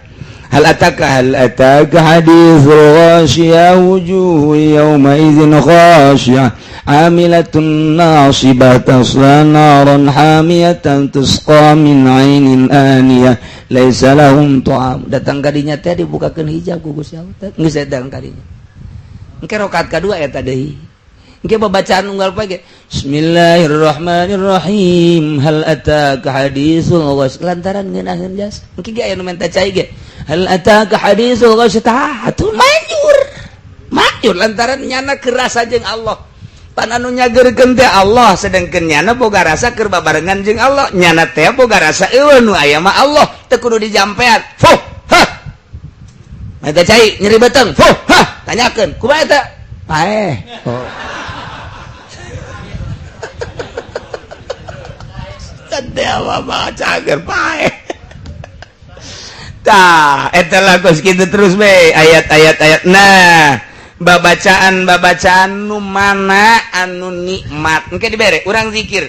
hal ataka hal ataka hadithul ghasyiyah wujuhu yawma idzin khasyah amilatun nasibah tasla naran hamiyatan tusqa min ainin aniyah laisa lahum ta'am. Datang kadinya teh dibukakeun hijab ku Gusti Allah teh, geus datang kadinya engke rakaat kadua eta deui, engke babacaan unggal poe ge bismillahirrahmanirrahim hal ataka hadithul ghasy, lantaran ngeunaheun jasa. Engke ge aya nu menta cai ge Hal ataka haditsul ghasyiyah, atuh manjur manjur lantaran nyana kerasa jeung Allah. Pan anu nyageurkeun teh Allah, sedangkeun nyana boga rasa keur babarengan jeung Allah. Nyana teh boga rasa eueuh nu aya mah Allah, teu kudu dijampean. Fuh hah, eta cai nyeri beuteung, fuh hah, tanyakeun kumaha eta paeh. Oh. Dewa mah cager paeh. Tah, eta lah kos kitu terus be ayat-ayat ayat. Nah, babacaan babacaan nu mana anu nikmat engke dibere urang zikir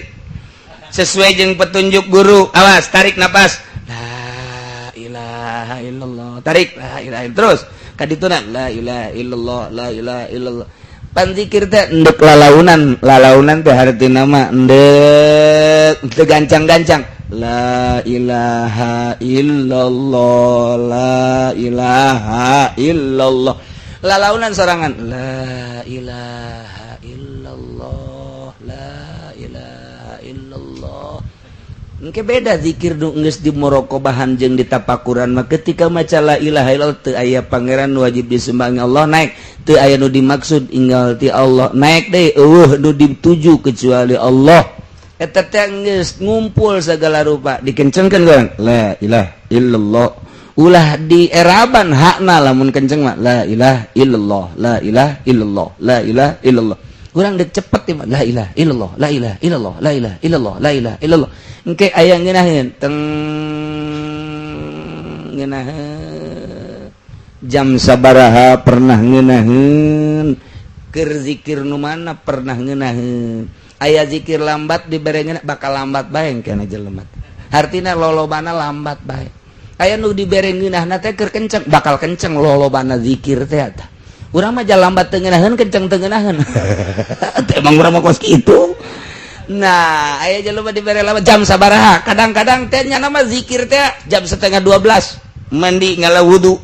sesuai jeung petunjuk guru. Awas, tarik napas, la ilaha illallah, tarik, la ilaha illallah, terus kadituna la ilaha illallah, la ilaha illallah. Pan zikir teh endek lalaunan, lalaunan teh hartina mah endek teu gancang-gancang, la ilaha illallah, la ilaha illallah, lalaunan sorangan, la ilaha illallah, la ilaha illallah. Engke beda zikir nu geus di muraqabahan jeung di tapakuran mah. Ketika maca la ilaha illallah, teu aya pangeran wajib disembah Allah, naik, teu aya nu dimaksud inggal ti Allah, naik deui, eueuh nu dituju kecuali Allah. Eta teh geus ngumpul segala rupa, dikencengkeun urang la ilaha illallah, ulah dieraban hakna. Lamun kenceng mah la ilaha illallah, la ilaha illallah, la ilaha illallah. Urang dek cepet mah la ilaha illallah, la ilaha illallah, la ilaha illallah, la ilaha illallah. Engke aya ngeunaheun teng ngeunaheun jam sabaraha, pernah ngeunaheun keur zikir nu mana, pernah ngeunaheun aya zikir lambat dibere ngeunah, bakal lambat bae kana jelema, hartina lolobana lambat bae. Aya nu dibere ngeunahna teh keur kenceng, bakal kenceng lolobana zikir teh. Eta urang mah lambat teu ngeunaheun, kenceng teu ngeunaheun. Emang urang mah kos kitu. Nah, aya jelema dibere lambat jam sabaraha, kadang-kadang teh nya nama zikir teh jam 11.30, mandi, ngala wudu,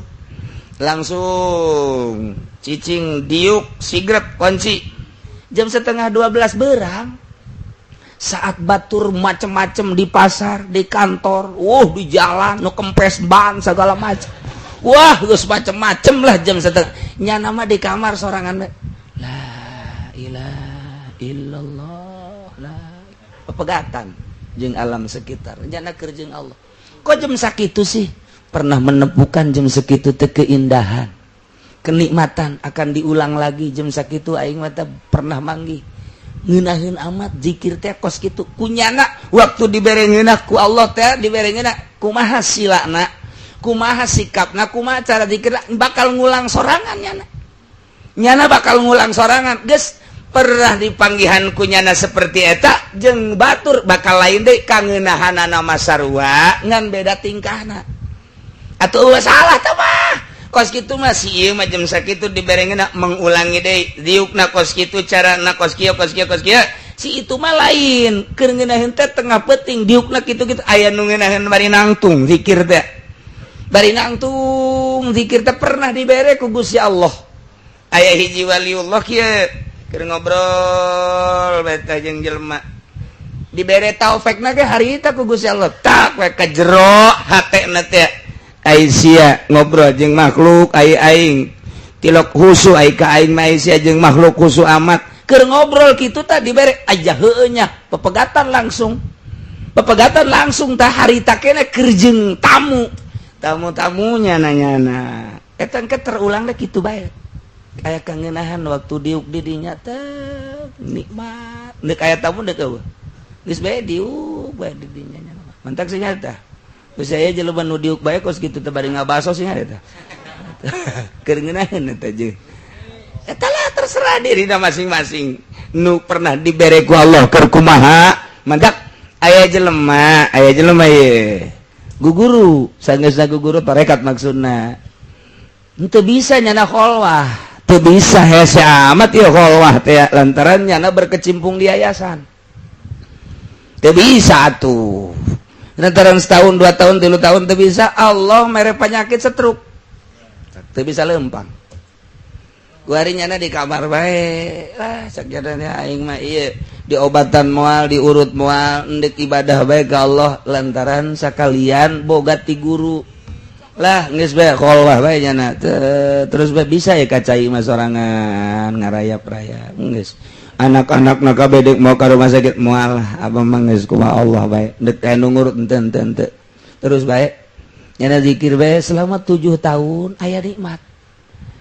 langsung cicing, diuk sigrep, kunci, jam 11.30 berang, saat batur macem-macem di pasar, di kantor, di jalan, nu kempes ban segala macem, wah, geus macem-macem lah. Jam setengah nyana mah di kamar sorangan, la ilaha illallah, la pepegatan jeung alam sekitar, nyana keur jeung Allah. Kok jam sakitu sih pernah menemukan jam segitu teh keindahan, kenikmatan akan diulang lagi jam sakitu? Aing mah pernah manggih ngeunaheun amat zikir teh kos kitu kunyana. Waktu dibere ngeunah ku Allah teh, dibere ngeunah, kumaha silana, kumaha sikapna, kumaha cara zikir, bakal ngulang sorangan nyana. Nyana bakal ngulang sorangan. Geus pernah dipanggihan ku nyana seperti eta jeung batur bakal lain deui kangeunahanana mah, sarua ngan beda tingkahna. Atuh eueuh salah teh mah kos kitu mah. Si ieu mah jam sakitu dibere ngeunah, mengulangi deui diukna kos kitu, carana kos kieu, kos kieu, kos kieu. Si itu mah lain, keur ngeunaheun teh tengah peuting, diukna kitu-kitu. Aya nu ngeunaheun bari nangtung zikir teh, bari nangtung zikir teh pernah dibere ku Gusti Allah. Aya hiji waliullah kieu keur ngobrol beta jeung jelema, dibere taufik na ge harita ku Gusti Allah, tak we ka jero hatena teh, ai sia ngobrol jeung makhluk, ai aing tilok husu, ai ka aing mah sia jeung makhluk husu amat. Keur ngobrol kitu tah dibere aja heueuh nya, pepegatan langsung, pepegatan langsung tah. Harita kene keur jeung tamu, tamu-tamunya nanya. Eta engke terulang deh kitu bae, aya kangenahan waktu diuk di dinya teh nikmat. Deuk aya tamu, deuk eueuh, geus bae diuk bae di dinya. Mantak sih nyata. Geus aya jelema nu diuk bae kos kitu teh bari ngabaso sih eta. Keur ngeunaheun eta jeung eta lah, terserah dirina masing-masing nu pernah dibere ku Allah keur kumaha. Mantak aya jelema, aya jelema ye guguru, sanggeusna guguru tarekat, maksudna henteu bisa nyana kholwah, teu bisa, hese amat ieu kholwah teh lantaran nyana berkecimpung di yayasan. Teu bisa atuh lantaran setahun, 2 tahun, 3 tahun teu bisa. Allah mere penyakit stroke, teu bisa lempang. Kuari nyana di kamar bae lah. Cak aing mah ieu diobatan moal, diurut moal, endek ibadah bae ka Allah lantaran sakalian boga ti guru. Lah geus bae kolwah bae nyana terus bae bisa ya kacai mah sorangan ngarayap-rayap geus. Anak-anak na kabeh dek mau ka rumah sakit moal abah mah geus kumaha Allah bae dek aya nu ngurut henteu henteu henteu. Terus bae nyana zikir bae selama 7 tahun aya nikmat.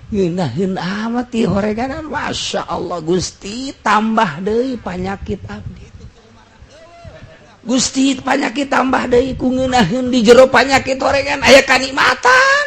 Ngeunaheun amat ti horeganan Masya Allah Gusti tambah deui panyakit abdi. Gusti panyakit tambah deui ku ngeunaheun di jero panyakit horengan aya kanikmatan.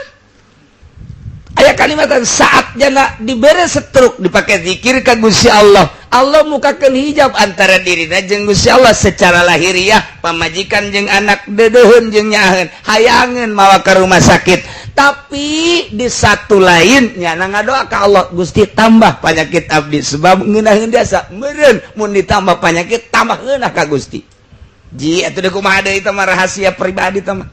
Aya kanikmatan saat jana dibere stroke dipake zikir ka Gusti Allah. Allah mukakeun hijab antara dirina jeung Gusti Allah secara lahiriah pamajikan jeung anak deudeuheun jeung nyaaheun hayangeun mawa ka rumah sakit. Tapi di satu lain nyana ngadoa ka Allah Gusti tambah panyakit abdi sebab ngeunaheun biasa meureun mun ditambah panyakit tambah ngeunah ka Gusti. Ji atuh deui kumaha deui teh mah rahasia pribadi teh mah.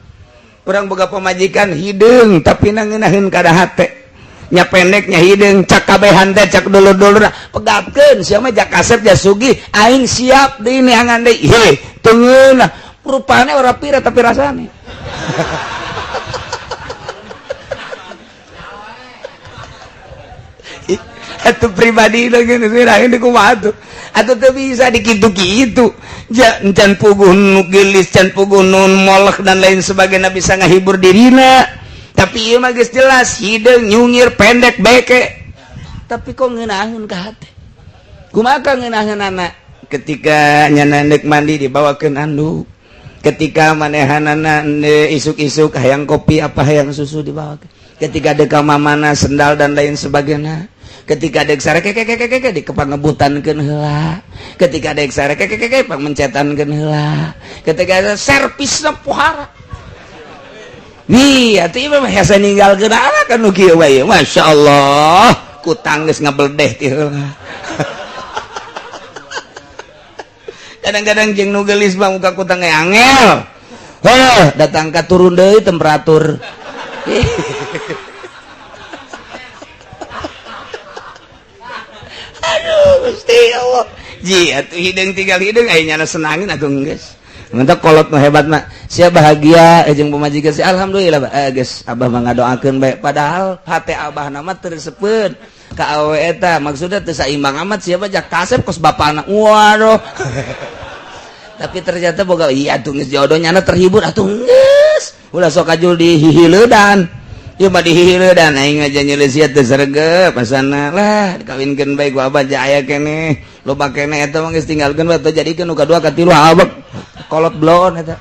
Urang boga pamajikan hideung tapi na ngeunaheun kada hate. Nya pendeknya hideung cak kabehan teh cak dulur-dulur pegatkeun sia mah jak kasep ja sugih aing siap deui neangan deui. Heh teu ngeunah rupane ora pira tapi rasane. Atuh pribadi lagi di kumaha tuh atuh teu bisa dikitu-kitu can puguh nu geulis can puguh nu molek dan lain sebagainya bisa ngahibur dirina tapi ieu mah geus jelas hideung nyungir pendek beke tapi kok ngeunaheun ka hate kumaha ka ngeunaheunana ketika nyana neuk mandi dibawakeun anduk ketika manehanana isuk-isuk hayang kopi apa hayang susu dibawakeun ketika deka mamana sendal dan lain sebagainya ketika dek sare keke di kepangebutankeun heula ketika dek sare keke pangmencetankeun heula ketika servisna pohara nih atuh ieu mah hese ninggalkeun anak kan nu kieu wae masyaallah kutang geus ngabeldeh ti heula kadang-kadang jeung nu geulis mah muka kutang ge angel heuh datang ka turun deui temperatur. Aduh Gusti Allah ji atuh hideung tinggal hideung aya nyana senangin atuh geus mantap kolot mah hebat mah sia bahagia jeung pamajikan sia alhamdulillah geus abah mah ngadoakeun bae padahal hate abah na mah teu resepeun ka awewe eta maksudna teu saimbang amat sia mah jak kasep kos bapana waduh. Tapi ternyata boga iya atuh geus jodoh nyana terhibur atuh geus ulah sok kajul dihihileudan ieu mah dihihileudan aing aja nyeuleus sia teu sregep asana lah dikawinkeun bae ku abah aya keneh loba keneh eta mah geus tinggalkeun bae teu jadikeun nu kadua katilu abek kolot bloon eta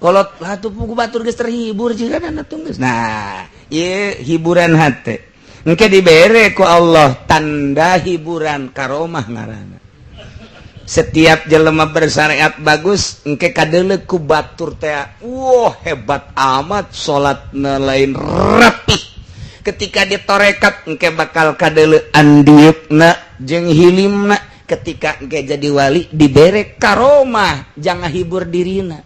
kolot lah tuh pugu batur geus terhibur jiran atuh geus. Nah ieu hiburan hate engke dibere ku Allah tanda hiburan karomah ngaranna. Setiap jelema bersyariat bagus engke kadeuleu ku batur teh wah hebat amat salatna lain rapih ketika ditorekat engke bakal kadeuleu andieupna jeung hilimna ketika engke jadi wali dibere karomah jangan hibur dirina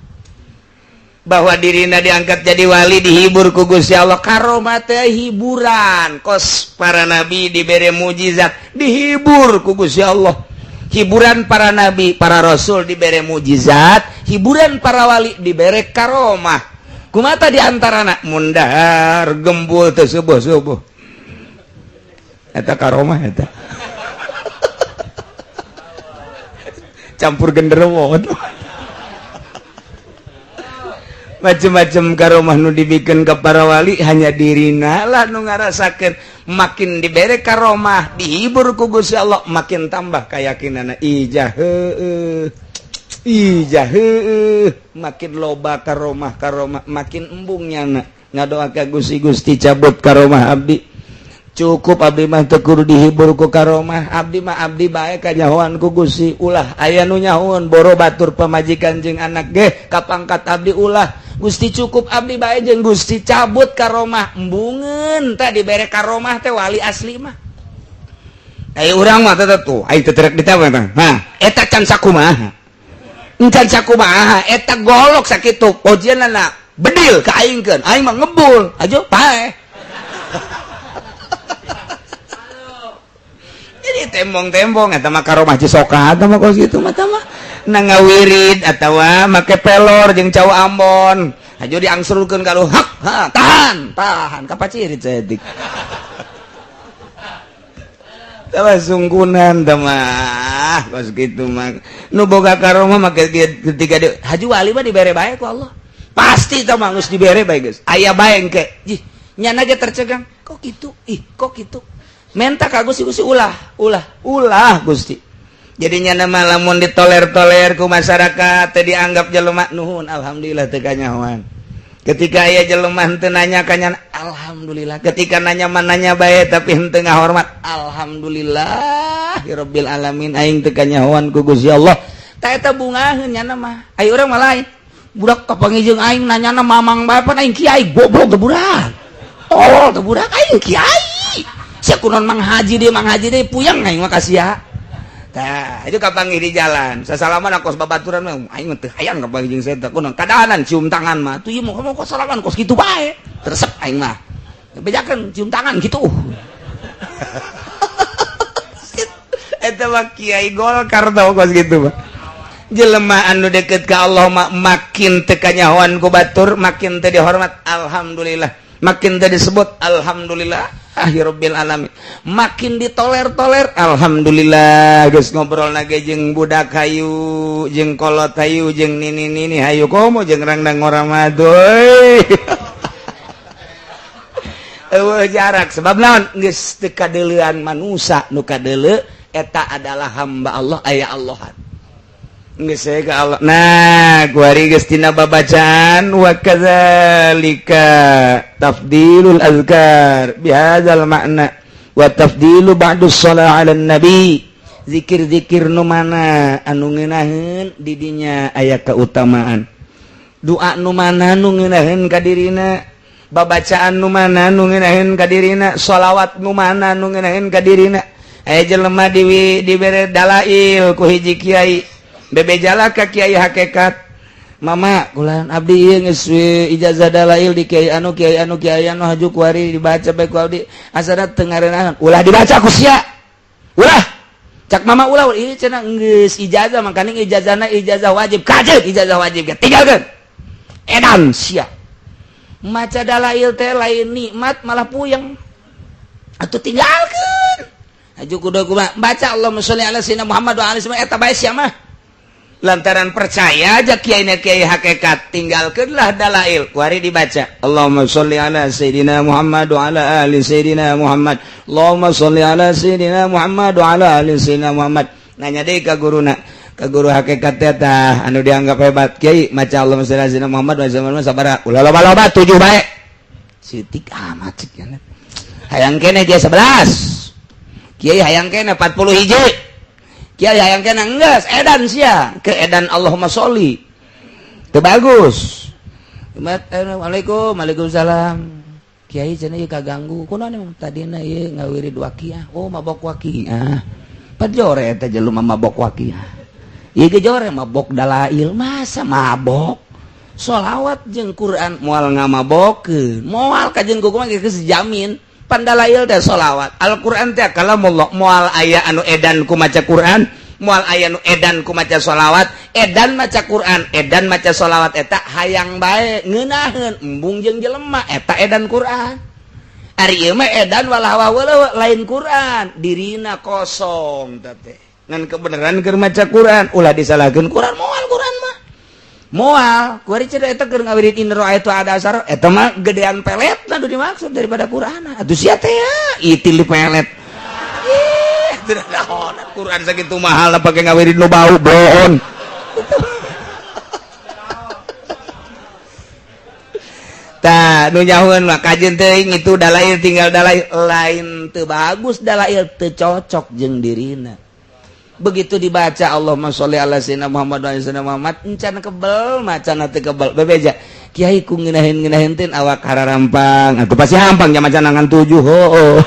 bahwa dirina diangkat jadi wali dihibur ku Gusti Allah karomah teh hiburan kos para nabi dibere mujizat dihibur ku Gusti Allah. Hiburan para nabi, para rasul dibere mujizat, hiburan para wali dibere karomah. Kumata di antarana mundar gembul teu subuh-subuh. Eta karomah eta. Campur genderuwo. Macem-macem karomah nu dibikeun ka para wali hanya dirina lah nu ngarasakeun. Makin dibere karomah dihibur ku Gusti Allah makin tambah kayakinanna ijah heueuh ijah heueuh makin loba karomah karomah makin embung nyana ngadoa ka Gusti Gusti cabut karomah abdi cukup abdi mah teu kudu dihibur ku karomah abdi mah abdi bae kanyahoan ku Gusti ulah aya nu nyahoan boro batur pamajikan jeung anak ge kapangkat abdi ulah Gusti cukup abdi bae jeung Gusti cabut karomah embungeun teh dibere karomah teh wali asli mah. Aya urang mah teh tuh aing teu terek ditawa mah. Hah eta can sakumaha. Encan sakumaha eta golok sakitu ojeunana bedil ka aingkeun aing mah ngebul ajo paeh. Jadi tembong-tembong eta mah karomah Cisoka eta mah kos kitu mah tah mah na ngawirid atawa make pelor jeung cau Ambon. Hajo diangsurkeun ka hak. Ha, tahan, tahan kapacirit saeutik. Tawa sungkunan teh mah kos kitu mah. Nu boga karomah mah ketika di Haji Wali mah dibere bae ku Allah. Pasti teh mah geus dibere bae geus. Aya bae engke. Jih, nyana ge tercegang. Kok kitu? Ih, kok kitu? Menta ka Gusti, Gusti ulah, ulah, ulah Gusti. Jadi nyana mah lamun ditoler-toler ku masyarakat teh dianggap jelema nuhun, alhamdulillah teu kanyahoan. Ketika aya jelema henteu nanya ka nyana, alhamdulillah. Ketika nanya mah nanya bae tapi henteu ngahormat, alhamdulillah ya rabbil alamin aing teu kanyahoan ku Gusti Allah. Ta eta bungaheun nyana mah. Aya urang mah lain. Budak kapanggih jeung aing nanyana mamang bae pan aing kiai goblok teh budak. Tolol teh budak aing kiai. Sia kunaon Mang Haji deui, Mang Haji deui puyeng aing mah ka sia. Tah, itu kapanggih di jalan. Sasalaman kos babaturan mah aing mah teu hayang kapanggih jeung saya kunaon. Kadahanan cium tangan mah. Tuh ieu mau kos salaman kos kitu bae. Teresep aing mah. Bejakeun cium tangan gitu. Eta mah kiai Golkar tau kos kitu mah. Jelema anu deket ka Allah mah makin teu kanyahoan ku batur, makin teu dihormat, alhamdulillah. Makin teu disebut, alhamdulillah. Rabbil alamin. Makin ditoler-toler, alhamdulillah. Geus ngobrol na ge jeung budak hayu, jeung kolot hayu, jeung nini-nini hayu komo jeung rangdang ngora madoy. Eueuh jarak sebab naon geus teu kadeuleuan manusa nu kadeuleu eta adalah hamba Allah aya Allahan. Geus saya ka Allah. Nah, kuari geus tina babacaan wa kadzalika tafdilul azkar bihadzal makna wa tafdilu ba'du shalah 'ala nabi. Zikir-zikir nu mana anu ngeunaheun di dinya aya keutamaan. Doa nu mana nu ngeunaheun ka dirina, babacaan nu mana nu ngeunaheun ka dirina, sholawat nu mana nu ngeunaheun ka dirina. Aya jelema dibere dalail ku hiji kiai, bebejala ka kiai hakikat. Mama kulan abdi ieu geus ijazah dalail di kiai anu kiai anu kiai anu haju kuari dibaca bae ku abdi asana teu ngarenahan. Ulah dibaca ku sia. Ulah. Cak mama ulah ieu cenah geus ijazah makaning ijazahna ijazah wajib. Kajeun ijazah wajib ge tinggalkeun. Edan sia. Maca dalail teh lain nikmat malah puyeng. Atuh tinggalkeun. Haju kudu kumaha baca Allahumma sholli ala sayyidina Muhammad wa ala alihi eta bae sia mah. Lantaran percaya aja kiai kiai hakikat tinggalkanlah dalail kuari dibaca Allahumma sholli ala sayyidina Muhammad wa ala ali sayyidina Muhammad, Allahumma sholli ala sayyidina Muhammad wa ala ali sayyidina Muhammad. Nanya deui ka guruna, ka guru hakikat teh anu dianggap hebat, kiai maca Allahumma sholli ala sayyidina Muhammad wa ala ali sabaraha? Ulah loba-loba, 7 bae. Sitik amat cik hayang kene kiai 11, kiai hayang kene 40 hiji, kiai hayang kena enggeus edan sia ke edan Allahumma sholli teu bagus. Assalamualaikum, waalaikumsalam. Kiai cenah ieu kaganggu kunaon emang tadina ieu ngawirid waqiah. Oh, mabok waqiah. Pajore eta jelema mabok waqiah. Ieu ge jore mabok dalail, masa mabok sholawat jeung Quran moal ngamabokeun, moal kajeun kumaha geus jamin. Pandalail teh sholawat Al-Qur'an teh kalamullah, moal aya anu edan ku maca Quran, moal aya nu edan ku maca sholawat. Edan maca Quran, edan maca sholawat eta hayang bae ngeunaheun embung jeung jelema eta edan Quran. Ari ieu mah edan walah walah lain Quran, dirina kosong teh ngan kebenaran keur maca Quran. Ulah disalahkeun Quran, moal Quran mah moal kuari cenah eta keur ngawirid in ra'aitu ada asar eta mah gedean pelet nu dimaksud daripada Quran. Atuh sia teh ya itil di pelet. Ih, teu naon Quran sakitu mahal pake ngawirid nu bau bloon. Tah nu nyahueun mah kajeun teuing itu dalail tinggal dalail lain teu bagus, dalail teu cocok jeung dirina. Begitu dibaca Allahumma sholli ala sayyidina Muhammad wa ala sayyidina Muhammad encan kebel macana teu kebel bebeja kiai ku ngeunaheun-ngeunaheun teh awak hararampang atuh pasti hampang nya maca ngan 7 hooh.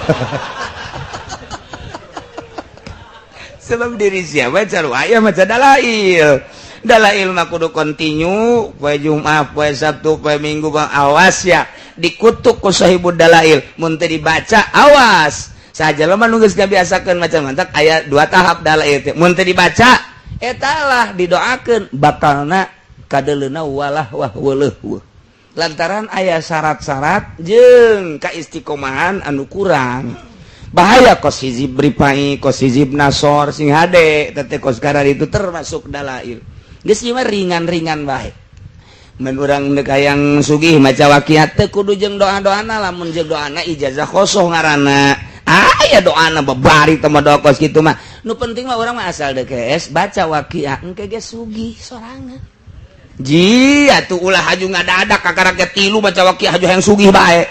Sebab diri siapa aya maca dalail. Dalail mah kudu kontinu poe Jumat, poe Sabtu, poe Minggu bang awas ya dikutuk ku sahibud dalail mun teu dibaca awas. Saja lemah nu geus ngabiasakeun macam mantak aya dua tahap dalail teh mun teu dibaca eta lah didoakeun bakalna kadeleuna walah wah weuleuh. Lantaran aya syarat-syarat jeung kaistiqomahan anu kurang. Bahaya kos hizib Rifai, kos hizib Nasor, sing hade teh kos karar itu termasuk dalail. Geus ieu mah ringan-ringan bae. Mun urang deuk hayang sugih maca waqiat teu kudu jeung doa-doana, lamun jeung doana ijazah khosoh ngaranna. Aya doana babari teh mah doa kos kitu mah. Nu penting mah urang mah asal deuk geus baca waqiah engke ge sugih sorangan. Ji atuh ulah haju ngadadak kakara ge tilu maca waqiah haju hayang sugih bae.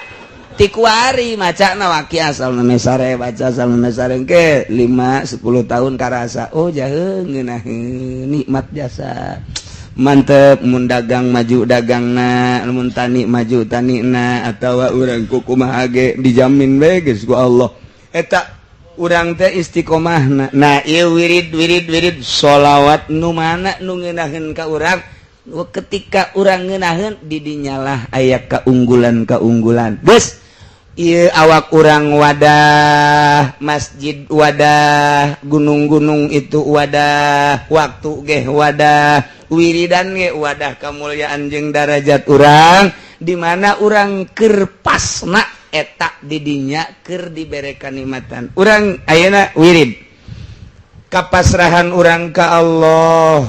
Ti kuari macana waqiah asal sare baca asal sare engke 5 10 tahun karasa, oh jaheung ngeunaheun nikmat jasa. Mantep mun dagang maju dagangna, mun tani maju tanina, atawa urang kukumaha ge dijamin bae geus ku Allah. Eta urang teh istiqomahna. Nah, ieu wirid wirid wirid sholawat nu mana nu ngeunaheun ka urang, ketika urang ngeunaheun didinyalah aya keunggulan-keunggulan. Geus ieu awak urang wadah, masjid wadah, gunung-gunung itu wadah, waktu ge wadah, wiridan ge wadah kemuliaan jeung darajat urang di mana urang keur pasna eta didinya keur dibere kanikmatan. Urang ayeuna wirid kapasrahan urang ka Allah,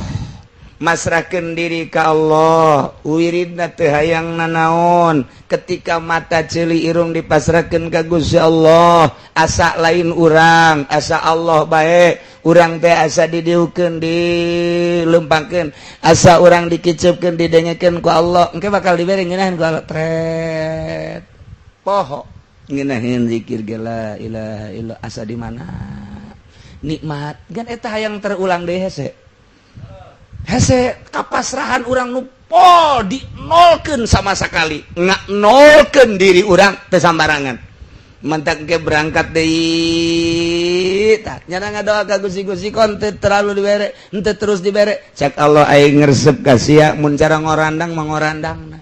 masrahkeun diri ka Allah, wiridna teu hayang nanaon. Ketika mata ceuli irung dipasrahkeun ka Gusti Allah, asa lain urang, asa Allah bae. Urang teh asa didiukeun, dilempangkeun, asa urang dikiceupkeun, didengekeun ku Allah, engke bakal dibere ngeunaheun ku Allah. Tret poho ngeunaheun zikir ge la ilaha illallah, asa di mana nikmat gan eta hayang terulang deui. Hese hese kapasrahan urang nu pol dinolkeun sama sekali, nggak nolkeun diri urang teu sambarangan. Mentak ke berangkat deui tah nyana ngadoa ka Gusti, Gusti kon teu terlalu dibere, henteu terus dibere. Cek Allah, aing ngresep ka sia mun cara ngorandang mangorandang.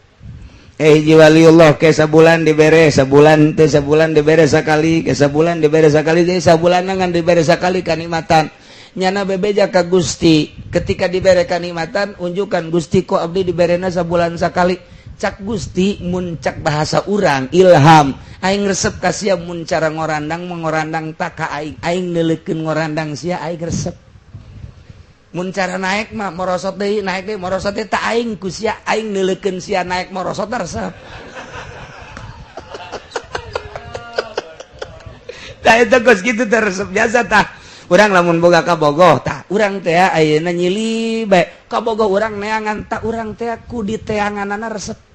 Hiji waliullah ke sabulan dibere, sabulan teu, sabulan dibere sakali, ke sabulan dibere sakali, deui sabulan ngan dibere sakali kanikmatan. Nyana bebeja ka Gusti ketika dibere kanikmatan, unjukan Gusti, kok abdi diberena sabulan sakali? Cak Gusti, mun cak bahasa urang ilham, aing resep ka sia mun cara ngorandang mengorandang tak ka aing, aing neuleukeun ngorandang sia, aing resep mun cara naik mah morosot deui, naik deui, morosot deui, tak aing ku sia, aing neuleukeun sia naik morosot resep. Tah eta kos kitu teh resep biasa. Tah urang lamun boga kabogoh, tah urang teh ayeuna nyili bae kabogoh urang neangan, tah urang teh ku diteanganana resep.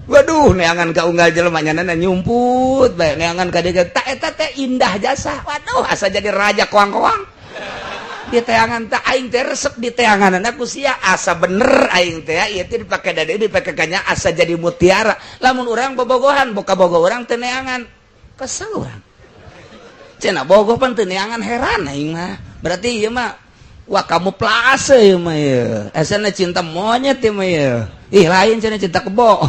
Waduh, neangan ka unggal jelema nyanana nyumput bae, neangan ka dieu, tah eta teh indah jasa. Waduh, asa jadi raja koang-koang di teangan. Tah aing teh resep di teangan ku sia, asa bener aing teh ieu teh dipake dade, dipake kanya, asa jadi mutiara. Lamun urang bobogohan boka bogo urang teu neangan, kesel urang, cenah bogoh pan teu neangan, heran aing mah. Berarti ieu mah wah kamuflase ieu mah, ieu asana cinta monyet ieu mah ieu. Ih, lain cenah, cinta kebo.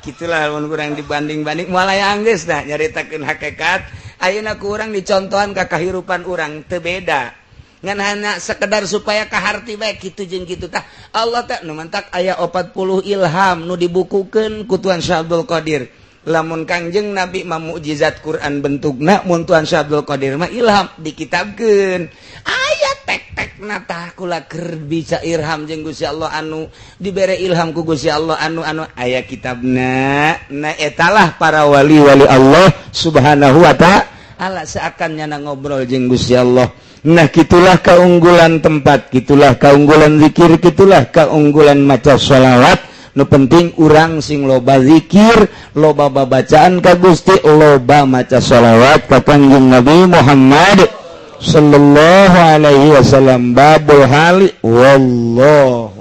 Gitulah lamun kurang dibanding-banding moal aya geus. Dah nyaritakeun hakikat ayeuna ku urang dicontohan ka kahirupan urang teu beda, ngan hanya sekedar supaya kaharti bae kitu jeung kitu. Tah Allah teh nu mantak aya 40 ilham nu dibukukeun ku Tuan Syekh Abdul Qadir. Lamun Kangjeng Nabi mah mukjizat Quran bentukna, mun Tuan Syekh Abdul Qadir mah ilham dikitabkeun, aya tek-tekna. Tah kula keur bisa ilham jeung Gusti Allah, anu dibere ilham ku Gusti Allah, anu anu aya kitabna. Nah, etalah para wali-wali Allah Subhanahu wa ta'ala, seakan nyana ngobrol jeung Gusti Allah. Nah, gitulah keunggulan tempat, gitulah keunggulan zikir, gitulah keunggulan maca sholawat. Nu penting urang sing loba zikir, loba babacaan ka Gusti, loba maca sholawat ka Kangjeng Nabi Muhammad sallallahu alaihi wasallam. Babul hali wallahu.